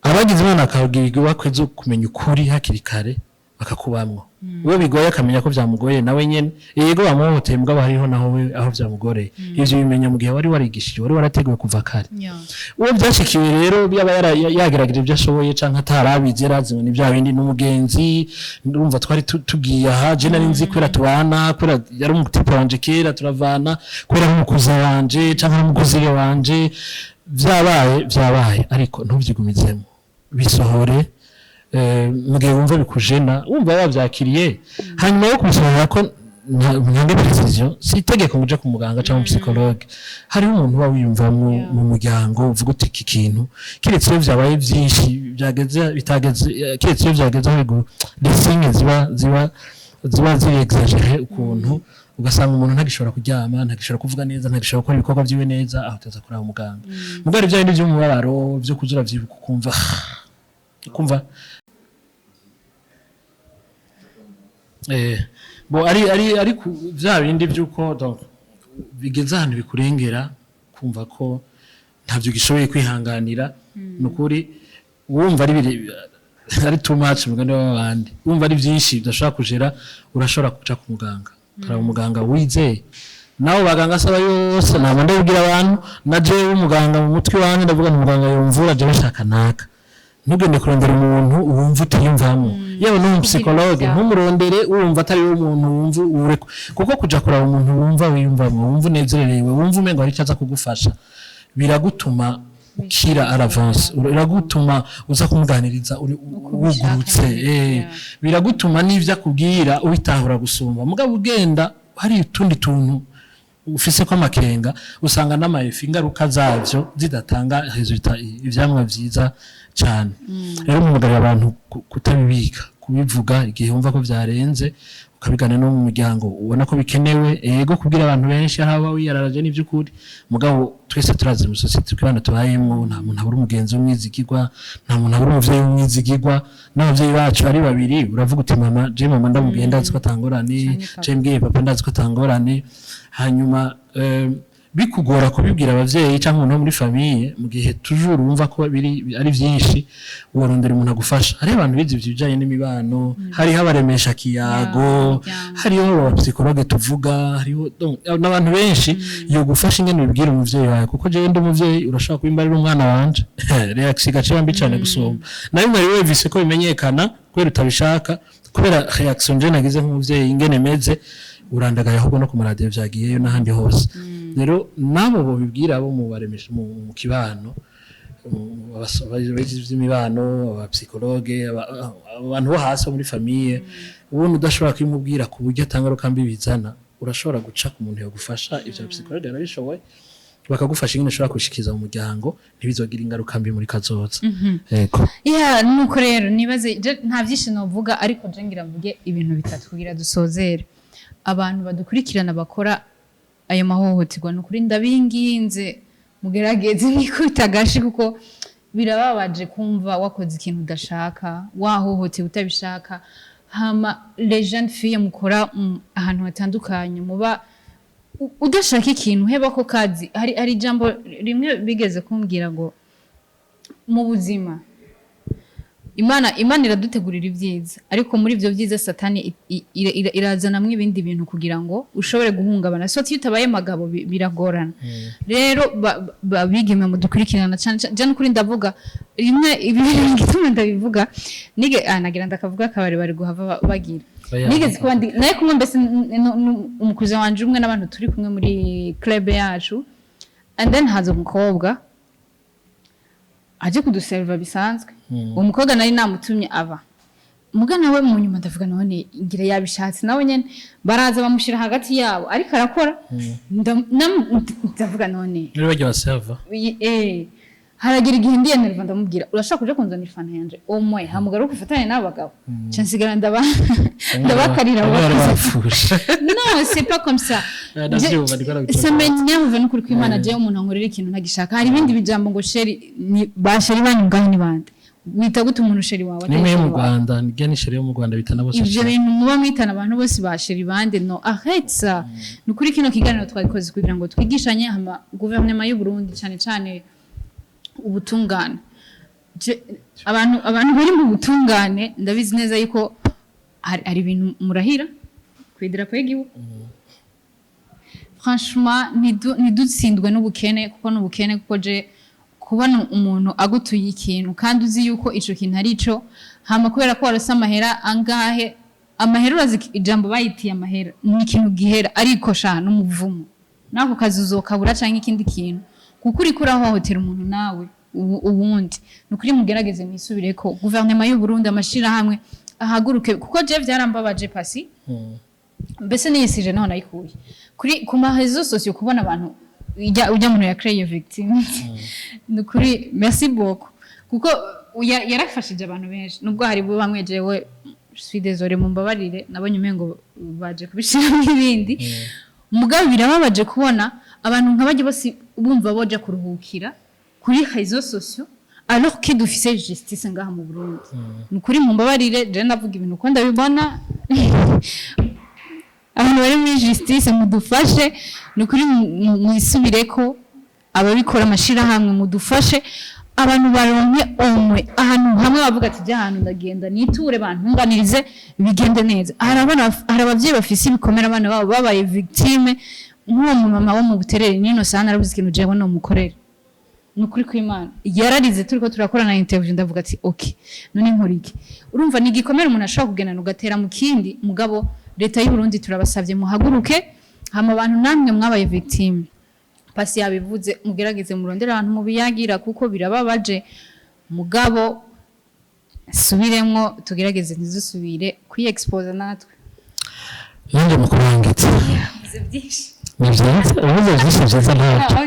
abagize Imana akabwirwa bakwe zo kumenya ukuri hakiri kare, bakakubamwo. Uwo bigoye akamenya ko byamugoye nawe nyene, yego bamuhoteye, mugabo hariho naho we aho byamugoreye. Ivyo bimenya mu gihe wari warigishije, wari warateguwe kuva kare. Uwo byashikiwe rero, yaba yagerageje ibyo ashoboye canke atarabizi, yarazi ngo ni bya bindi n'umugenzi, ndumva twari tugiye aha, je nari nzi kubera tubana, kubera yari umu type wanje kera turavana, kubera ari umukuza wanje canke ari umukuzire wanje, vyabaye vyabaye. Ariko ntuvyigumizemo, bisohore mu gihe wumva bikujena, wumva wavyakiriye. Hanyuma yo kubisohora, ko ntange précision, si itegeko ngo uje ku muganga cyangwa psychologue. Hariho umuntu uba wiyumvamwo mu muryango, uvuga uti iki kintu, kiretse iyo vyabaye vyinshi, byageze bitageze, kiretse iyo vyageze aho les signes ziba ziri exagéré ukuntu, ugasanga umuntu ntagishobora kuryama, ntagishobora kuvuga neza, ntagishobora gukora ibikorwa vyiwe neza, aho uteza kuraba umuganga. Mugabo hari bya bindi vy'umubabaro vyo kuza uravyibuka, ukumva bo ari vya bindi vy'uko donc bigeze ahantu bikurengera, kumva ko ntavyo gishoboye kwihanganira. Nukuri wumva ari biri ari too much, mugani w'abandi, wumva ari byinshi udashobora kujera, urashobora kuja ku muganga, ukaraba umuganga wizeye. Nawe baganga asaba yose, ntabwo ndabibwira abantu, na jewe umuganga mu mutwe wanjye ndavuga nti umuganga yumvura, jewe nshaka naka. Ntugende kurondera umuntu wumva utiyumvamo, yewe n'umu psychologue ntumurondere wumva atari we umuntu wumva ureko, kuko kuja kuraba umuntu wumva wiyumvamo, wumva unezerewe, wumva umengo hari icyo aza kugufasha, biragutuma ukira à l'avance, biragutuma uza kumuganiriza uri wugurutse, biragutuma n'ivyo akubwira ubitahura gusumba. Mugabo ugenda hari utundi tuntu ufise ko amakenga, usanga n'ama effets, ingaruka zavyo zidatanga résultat, ivyamwa vyiza cyane. Rero mpamagarira abantu kutabibika, kubivuga igihe wumva ko vyarenze, ukabigana no mu muryango ubona ko bikenewe. Ego, kubwira abantu benshi aho aba wiyararaje n'ivy'ukuri, mugabo twese turazi mu société twibana tubayemwo, nta muntu abura umugenzi w'umwizigirwa, nta muntu abura umuvyeyi w'umwizigirwa. N'abavyeyi bacu ari babiri, uravuga uti mama, je mama ndamubwiye ndazi ko atangorane, Canke papa. je mbwiye papa ndazi ko atangorane. Hanyuma Bikugora kubibwira abavyeyi cyangwa umuntu wo muri famille, mu gihe toujours wumva ko biri ari byinshi, worondera umuntu agufasha. Hariho abantu bize ivyo bijanye n'imibano, hariho abaremesha kiyago, hariho aba psychologue tuvuga, hariho donc n'abantu benshi yo gufasha ingene ubibwira umuvyeyi wawe, kuko jewe ndi umuvyeyi, urashobora kubimbarira umwana wanje, réaction igaca mbi cyane gusumba nayo mwari wumvise ko bimenyekana kubera utabishaka, kubera réaction je nagize nk'umuvyeyi ingene meze, urandagaye ahubwo no ku maradiyo vyagiyeyo n'ahandi hose. Rero nabo bobibwira abo mu baremesha mu kibano, abagize iby'imibano, aba psychologue, abantu bo hasi bo muri famille. Ubundi udashobora kubimubwira ku buryo atangaruka mbi bizana, urashobora guca ku muntu yagufasha. Ivyo psychologue yarabishoboye, bakagufasha ingene ushobora kubishikiza mu muryango ntibizogire ingaruka mbi muri kazoza. Yego. Ya, nuko rero nibaze nta byinshi novuga, ariko je ngira mvuge ibintu bitatu kugira dusozere. Abantu badukurikirana bakora ayo mahohoterwa, ni ukuri ndabinginze mugerageze mwikubita agashi, kuko birababaje kumva wakoze ikintu udashaka, wahohotewe utabishaka. Hama les jeunes filles mukora ahantu hatandukanye, muba udashaka ikintu, heba ko kazi. Hari ijambo rimwe bigeze kumbwira ngo mu buzima Imana iradutegurira ibyiza, ariko muri ibyo byiza Satani irazanamwo ibindi bintu kugira ngo ushobore guhungabana. So iyo utabaye magabo biragorana. Rero bigeme mudukurikirana cyane cyane, n'ukuri ndavuga rimwe ibi gituma ndabivuga nige nagira ndakavuga akabari bari guhava bagira. Oya. Nigeze kuba ndi naye kumwe mbese umukuze wanje umwe n'abantu turi kumwe muri club yacu, and then haza umukobwa aje kuduserva bisanzwe. Uwo mukobwa nari namutumye ava muga nawe mu nyuma ndavuga none ngira yabishatse nawe nyene, baraza bamushira hagati yabo ariko arakora. Ndavuga none Muri barya basava. Haragira igihe ndiyenerva, ndamubwira: "Urashaka kuja kunzanira ifanta yanje omwe hamugaruka ufatane n'abagabo?" Nca nsigara ndabakarira abo Bamwe bari bakozi. bapfushe. Non, c'est pas comme ça. Ndavyumva, ndiko ndabitora. Ça m'énerve n'ukuri kw'Imana. Jewe umuntu ankorera ikintu ntagishaka, hari ibindi bijambo ngo chéri, ni ba chéri banyu ngaho ni bande? Wita gute umuntu chéri wawe atari Nimwe yo mu chéri wawe? Rwanda nirya ni chéri yo mu Rwanda bita na bose Ivyo chéri. bintu muba mwitana abantu bose ba chéri bande, no, arrête ça. Ni ukuri kino kiganiro twabikoze kugira ngo twigishanye. Hama guverinoma y'u Burundi, cyane cyane ubutungane, abantu bari mu butungane, ndabizi neza yuko hari ibintu murahira ku idarapo y'igihugu. Franchement, ntidutsindwe n'ubukene, kuko n'ubukene, kuko je kubona umuntu agutuye ikintu kandi uzi yuko ico kintu ari ico, hama kubera ko warose amahera angahe, amahera, urazi ijambo bayitiye amahera ni ikintu gihera, ariko sha n'umuvumo nako kazi uzokabura canke ikindi kintu, kuko uriko urahohotera umuntu nawe uwundi. Ni ukuri mugerageze mwisubireko. Guverinoma y'u Burundi, amashirahamwe ahaguruke, kuko je vyarambabaje pasi mbese niyisije naho nayikuye kuri ku ma réseaux sociaux, kubona abantu ujya muntu ya créé victime. Ni ukuri merci beaucoup, kuko yarafashije abantu benshi, nubwo hari bo bamwe jewe je suis désolée, mumbabarire, nabonye umengo baje kubishiramo ibindi. Mugabo birababaje kubona abantu nka bajya bose bumva boja kuruhukira kuri réseaux sociaux alors que dufise justice ngaha mu Burundi. Ni ukuri mumbabarire, je ndavuga ibintu uko ndabibona. Abantu bari muri justice mudufashe, ni ukuri mwisubireko. Ababikora, amashirahamwe mudufashe, abantu baronke omwe ahantu hamwe bavuga ati: "Jya ahantu ndagenda niture bantunganirize bigende neza." Hari abana hari abavyeyi bafise ibikomere, abana babo babaye victime, nk'uwo mumama wo mu Buterere nino sana arabuze ikintu jewe no mukorera. Ni ukuri kw'Imana yararize turiko turakorana interview, ndavuga ati: "Okay, none nkora iki?" Urumva ni igikomere umuntu ashobora kugendana ugatera mu kindi. Mugabo leta y'u Burundi, turabasabye muhaguruke. Hama abantu namwe mwabaye victime, pasi yabivuze, mugerageze murondere abantu mubiyagira, kuko birababaje. Mugabo subiremwo, tugerageze ntizusubire kwiexpose natwe. Nanjye mu kurangiza, ni byiza ubuze byinshi byiza ntacyo.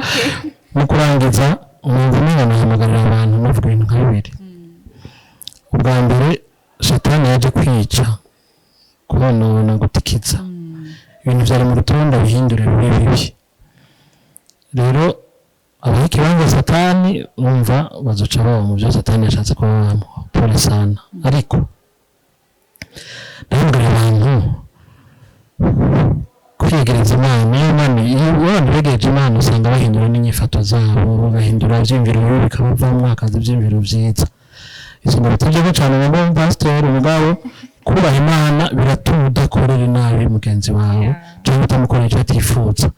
Mu kurangiza, numva umenga nahamagarira abantu bavuga ibintu nka bibiri. Ubwa mbere, Satani yaje kwica, konona, gutikiza ibintu byari mu rutonde, bihindure bibe bibi. Rero abaha ikibanza Satani, bumva bazoca baba mu byo Satani yashatse kuba babamo. Pole sana. Ariko ndahamagarira abantu Kwiyegereza Imana. Iyo abantu begereje Imana, usanga bahindura n'inyifato zabo, bagahindura ivyiyumviro bibi bikabavamwo, hakaza ivyiyumviro vyiza. Izo ndabitevye cane ngo pasiteri. Mugabo kubaha Imana biratuma udakorera inabi mugenzi wawe cyangwa utamukorera icyo atifuza.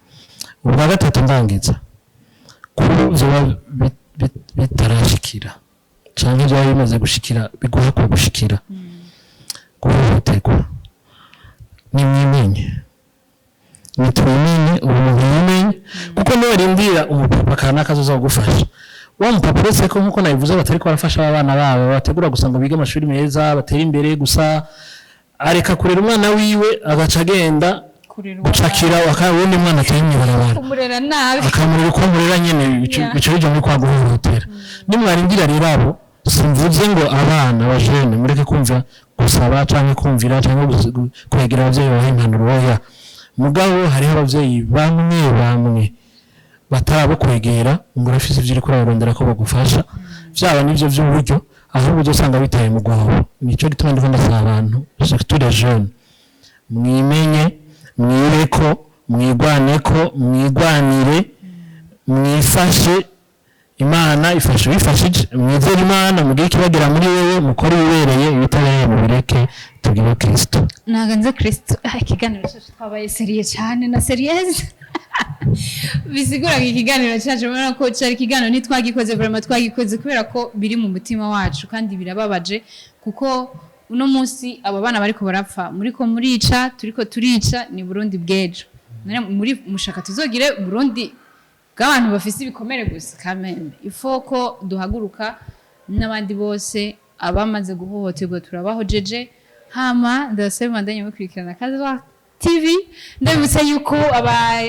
Ubwa gatatu, ndangiza, kuba vyoba bitarashikira canke vyoba bimaze gushikira, biguha gushikira guhohoterwa, nimwimenye, nitwimenye, ubu muntu yimenye, kuko niwarindira umupapa kanaka azoza kugufasha, wa mupapa, uretse ko nkuko nabivuze batariko barafasha abana babo, bategura gusa ngo bige amashuri meza, batere imbere gusa, areka kurera umwana wiwe, agaca agenda gucakira wundi mwana atari mw'ibarabara, kumurera nabi. Akamurera uko murera nyene, bica bija muri kwa guhohotera. Nimwarindira rero abo, simvuze ngo abana bajene mureke kumva gusaba canke kumvira canke kwegera abavyeyi babaha impanuro, oya. Mugabo hariho abavyeyi bamwe bamwe batarabo kwegera ngo urafise ivyo uriko urarondera ko bagufasha, vyaba n'ivyo vy'uburyo, ahubwo uzosanga bitaye mu rwobo. Nico gituma ndiko ndasaba abantu, surtout les jeunes, mwimenye, mwireko, mwigwaneko, mwigwanire, mwifashe. Imana ifashe wifashije. Mwizere Imana, mugire ikibagera muri wewe, mukore ibibereye, ibitabereye mubireke. Tugire Kristo. Ntabwo nzi Kristo. Ikiganiro cyacu twabaye sérieux cyane na sérieuse, bisigura ngo ikiganiro cyacu, urabona ko cyari ikiganiro, ntitwagikoze vraiment, twagikoze kubera ko biri mu mutima wacu kandi birababaje, kuko uno munsi abo bana bariko barapfa, muriko murica, turiko turica, ni Burundi bw'ejo. None muri mushaka tuzogire Burundi bw'abantu bafise ibikomere gusa? Kameme ifo ko duhaguruka n'abandi bose abamaze guhohoterwa turabahojeje. Hama ndabasaba mandanye mukurikirana Kazoa TV. Ndabibutsa yuko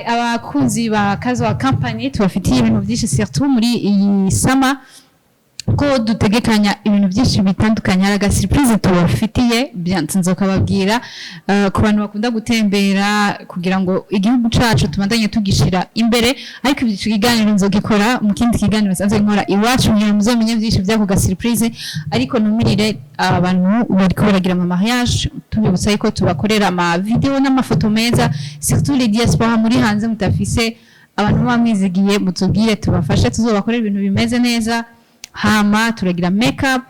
abakunzi ba Kazoa Company tubafitiye ibintu byinshi, surtout muri iyi summer, ko dutegekanya ibintu byinshi bitandukanye. Hari aga surprise tubafitiye, byanze nzokababwira. Ku bantu bakunda gutembera, kugira ngo igihugu cacu tubandanye tugishira imbere. Ariko ico kiganiro nzogikora mu kindi kiganiro nsanzwe nkora iwacu, kugira muzomenye byinshi by'ako ga surprise. Ariko numirire abantu bariko baragira ama mariage, tubibutsa yuko tubakorera ama video n'amafoto meza, surtout les diaspora muri hanze mutafise abantu muba mwizigiye, mutubwire tubafashe, tuzobakorera ibintu bimeze neza. Hama turagira makeup,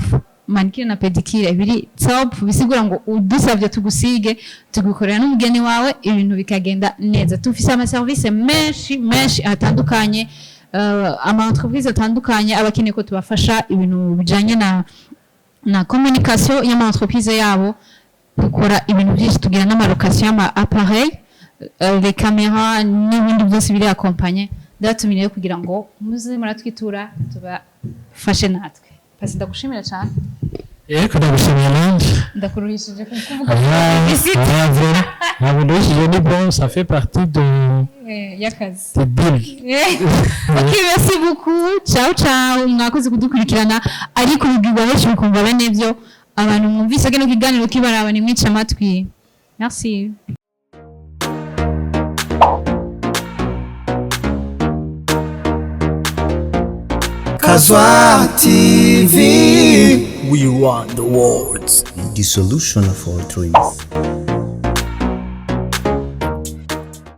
manicure na pedicure biri top, bisigura ngo udusavye tugusige, tugukorera n'umugeni wawe, ibintu bikagenda neza. Tufise ama service menshi menshi atandukanye, ama entreprise atandukanye abakeneye ko tubafasha ibintu bijanye na communication y'ama entreprise yabo. Dukora ibintu byinshi, tugira n'ama location y'ama appareil, les caméras n'ibindi byose biri accompagné. Ndabatumiriye kugira ngo muze muratwitura tubafashe natwe. Pasi, ndagushimira cyane. Yego, ndagushimiye nanjye. Ndakuruhishije kuvuga. Oya. Visite. Oya, vraiment ntabwo nduhishije, ni bon, ça fait partie de y'akazi. de deal. Ok, merci beaucoup, ciao ciao. Mwakoze kudukurikirana, ariko bibwirwa benshi bikumva bene byo. Abantu mwumvise kino kiganiro kibaraba, nimwice amatwi. Merci. Kazwa TV. We run the world. The solution of all dreams.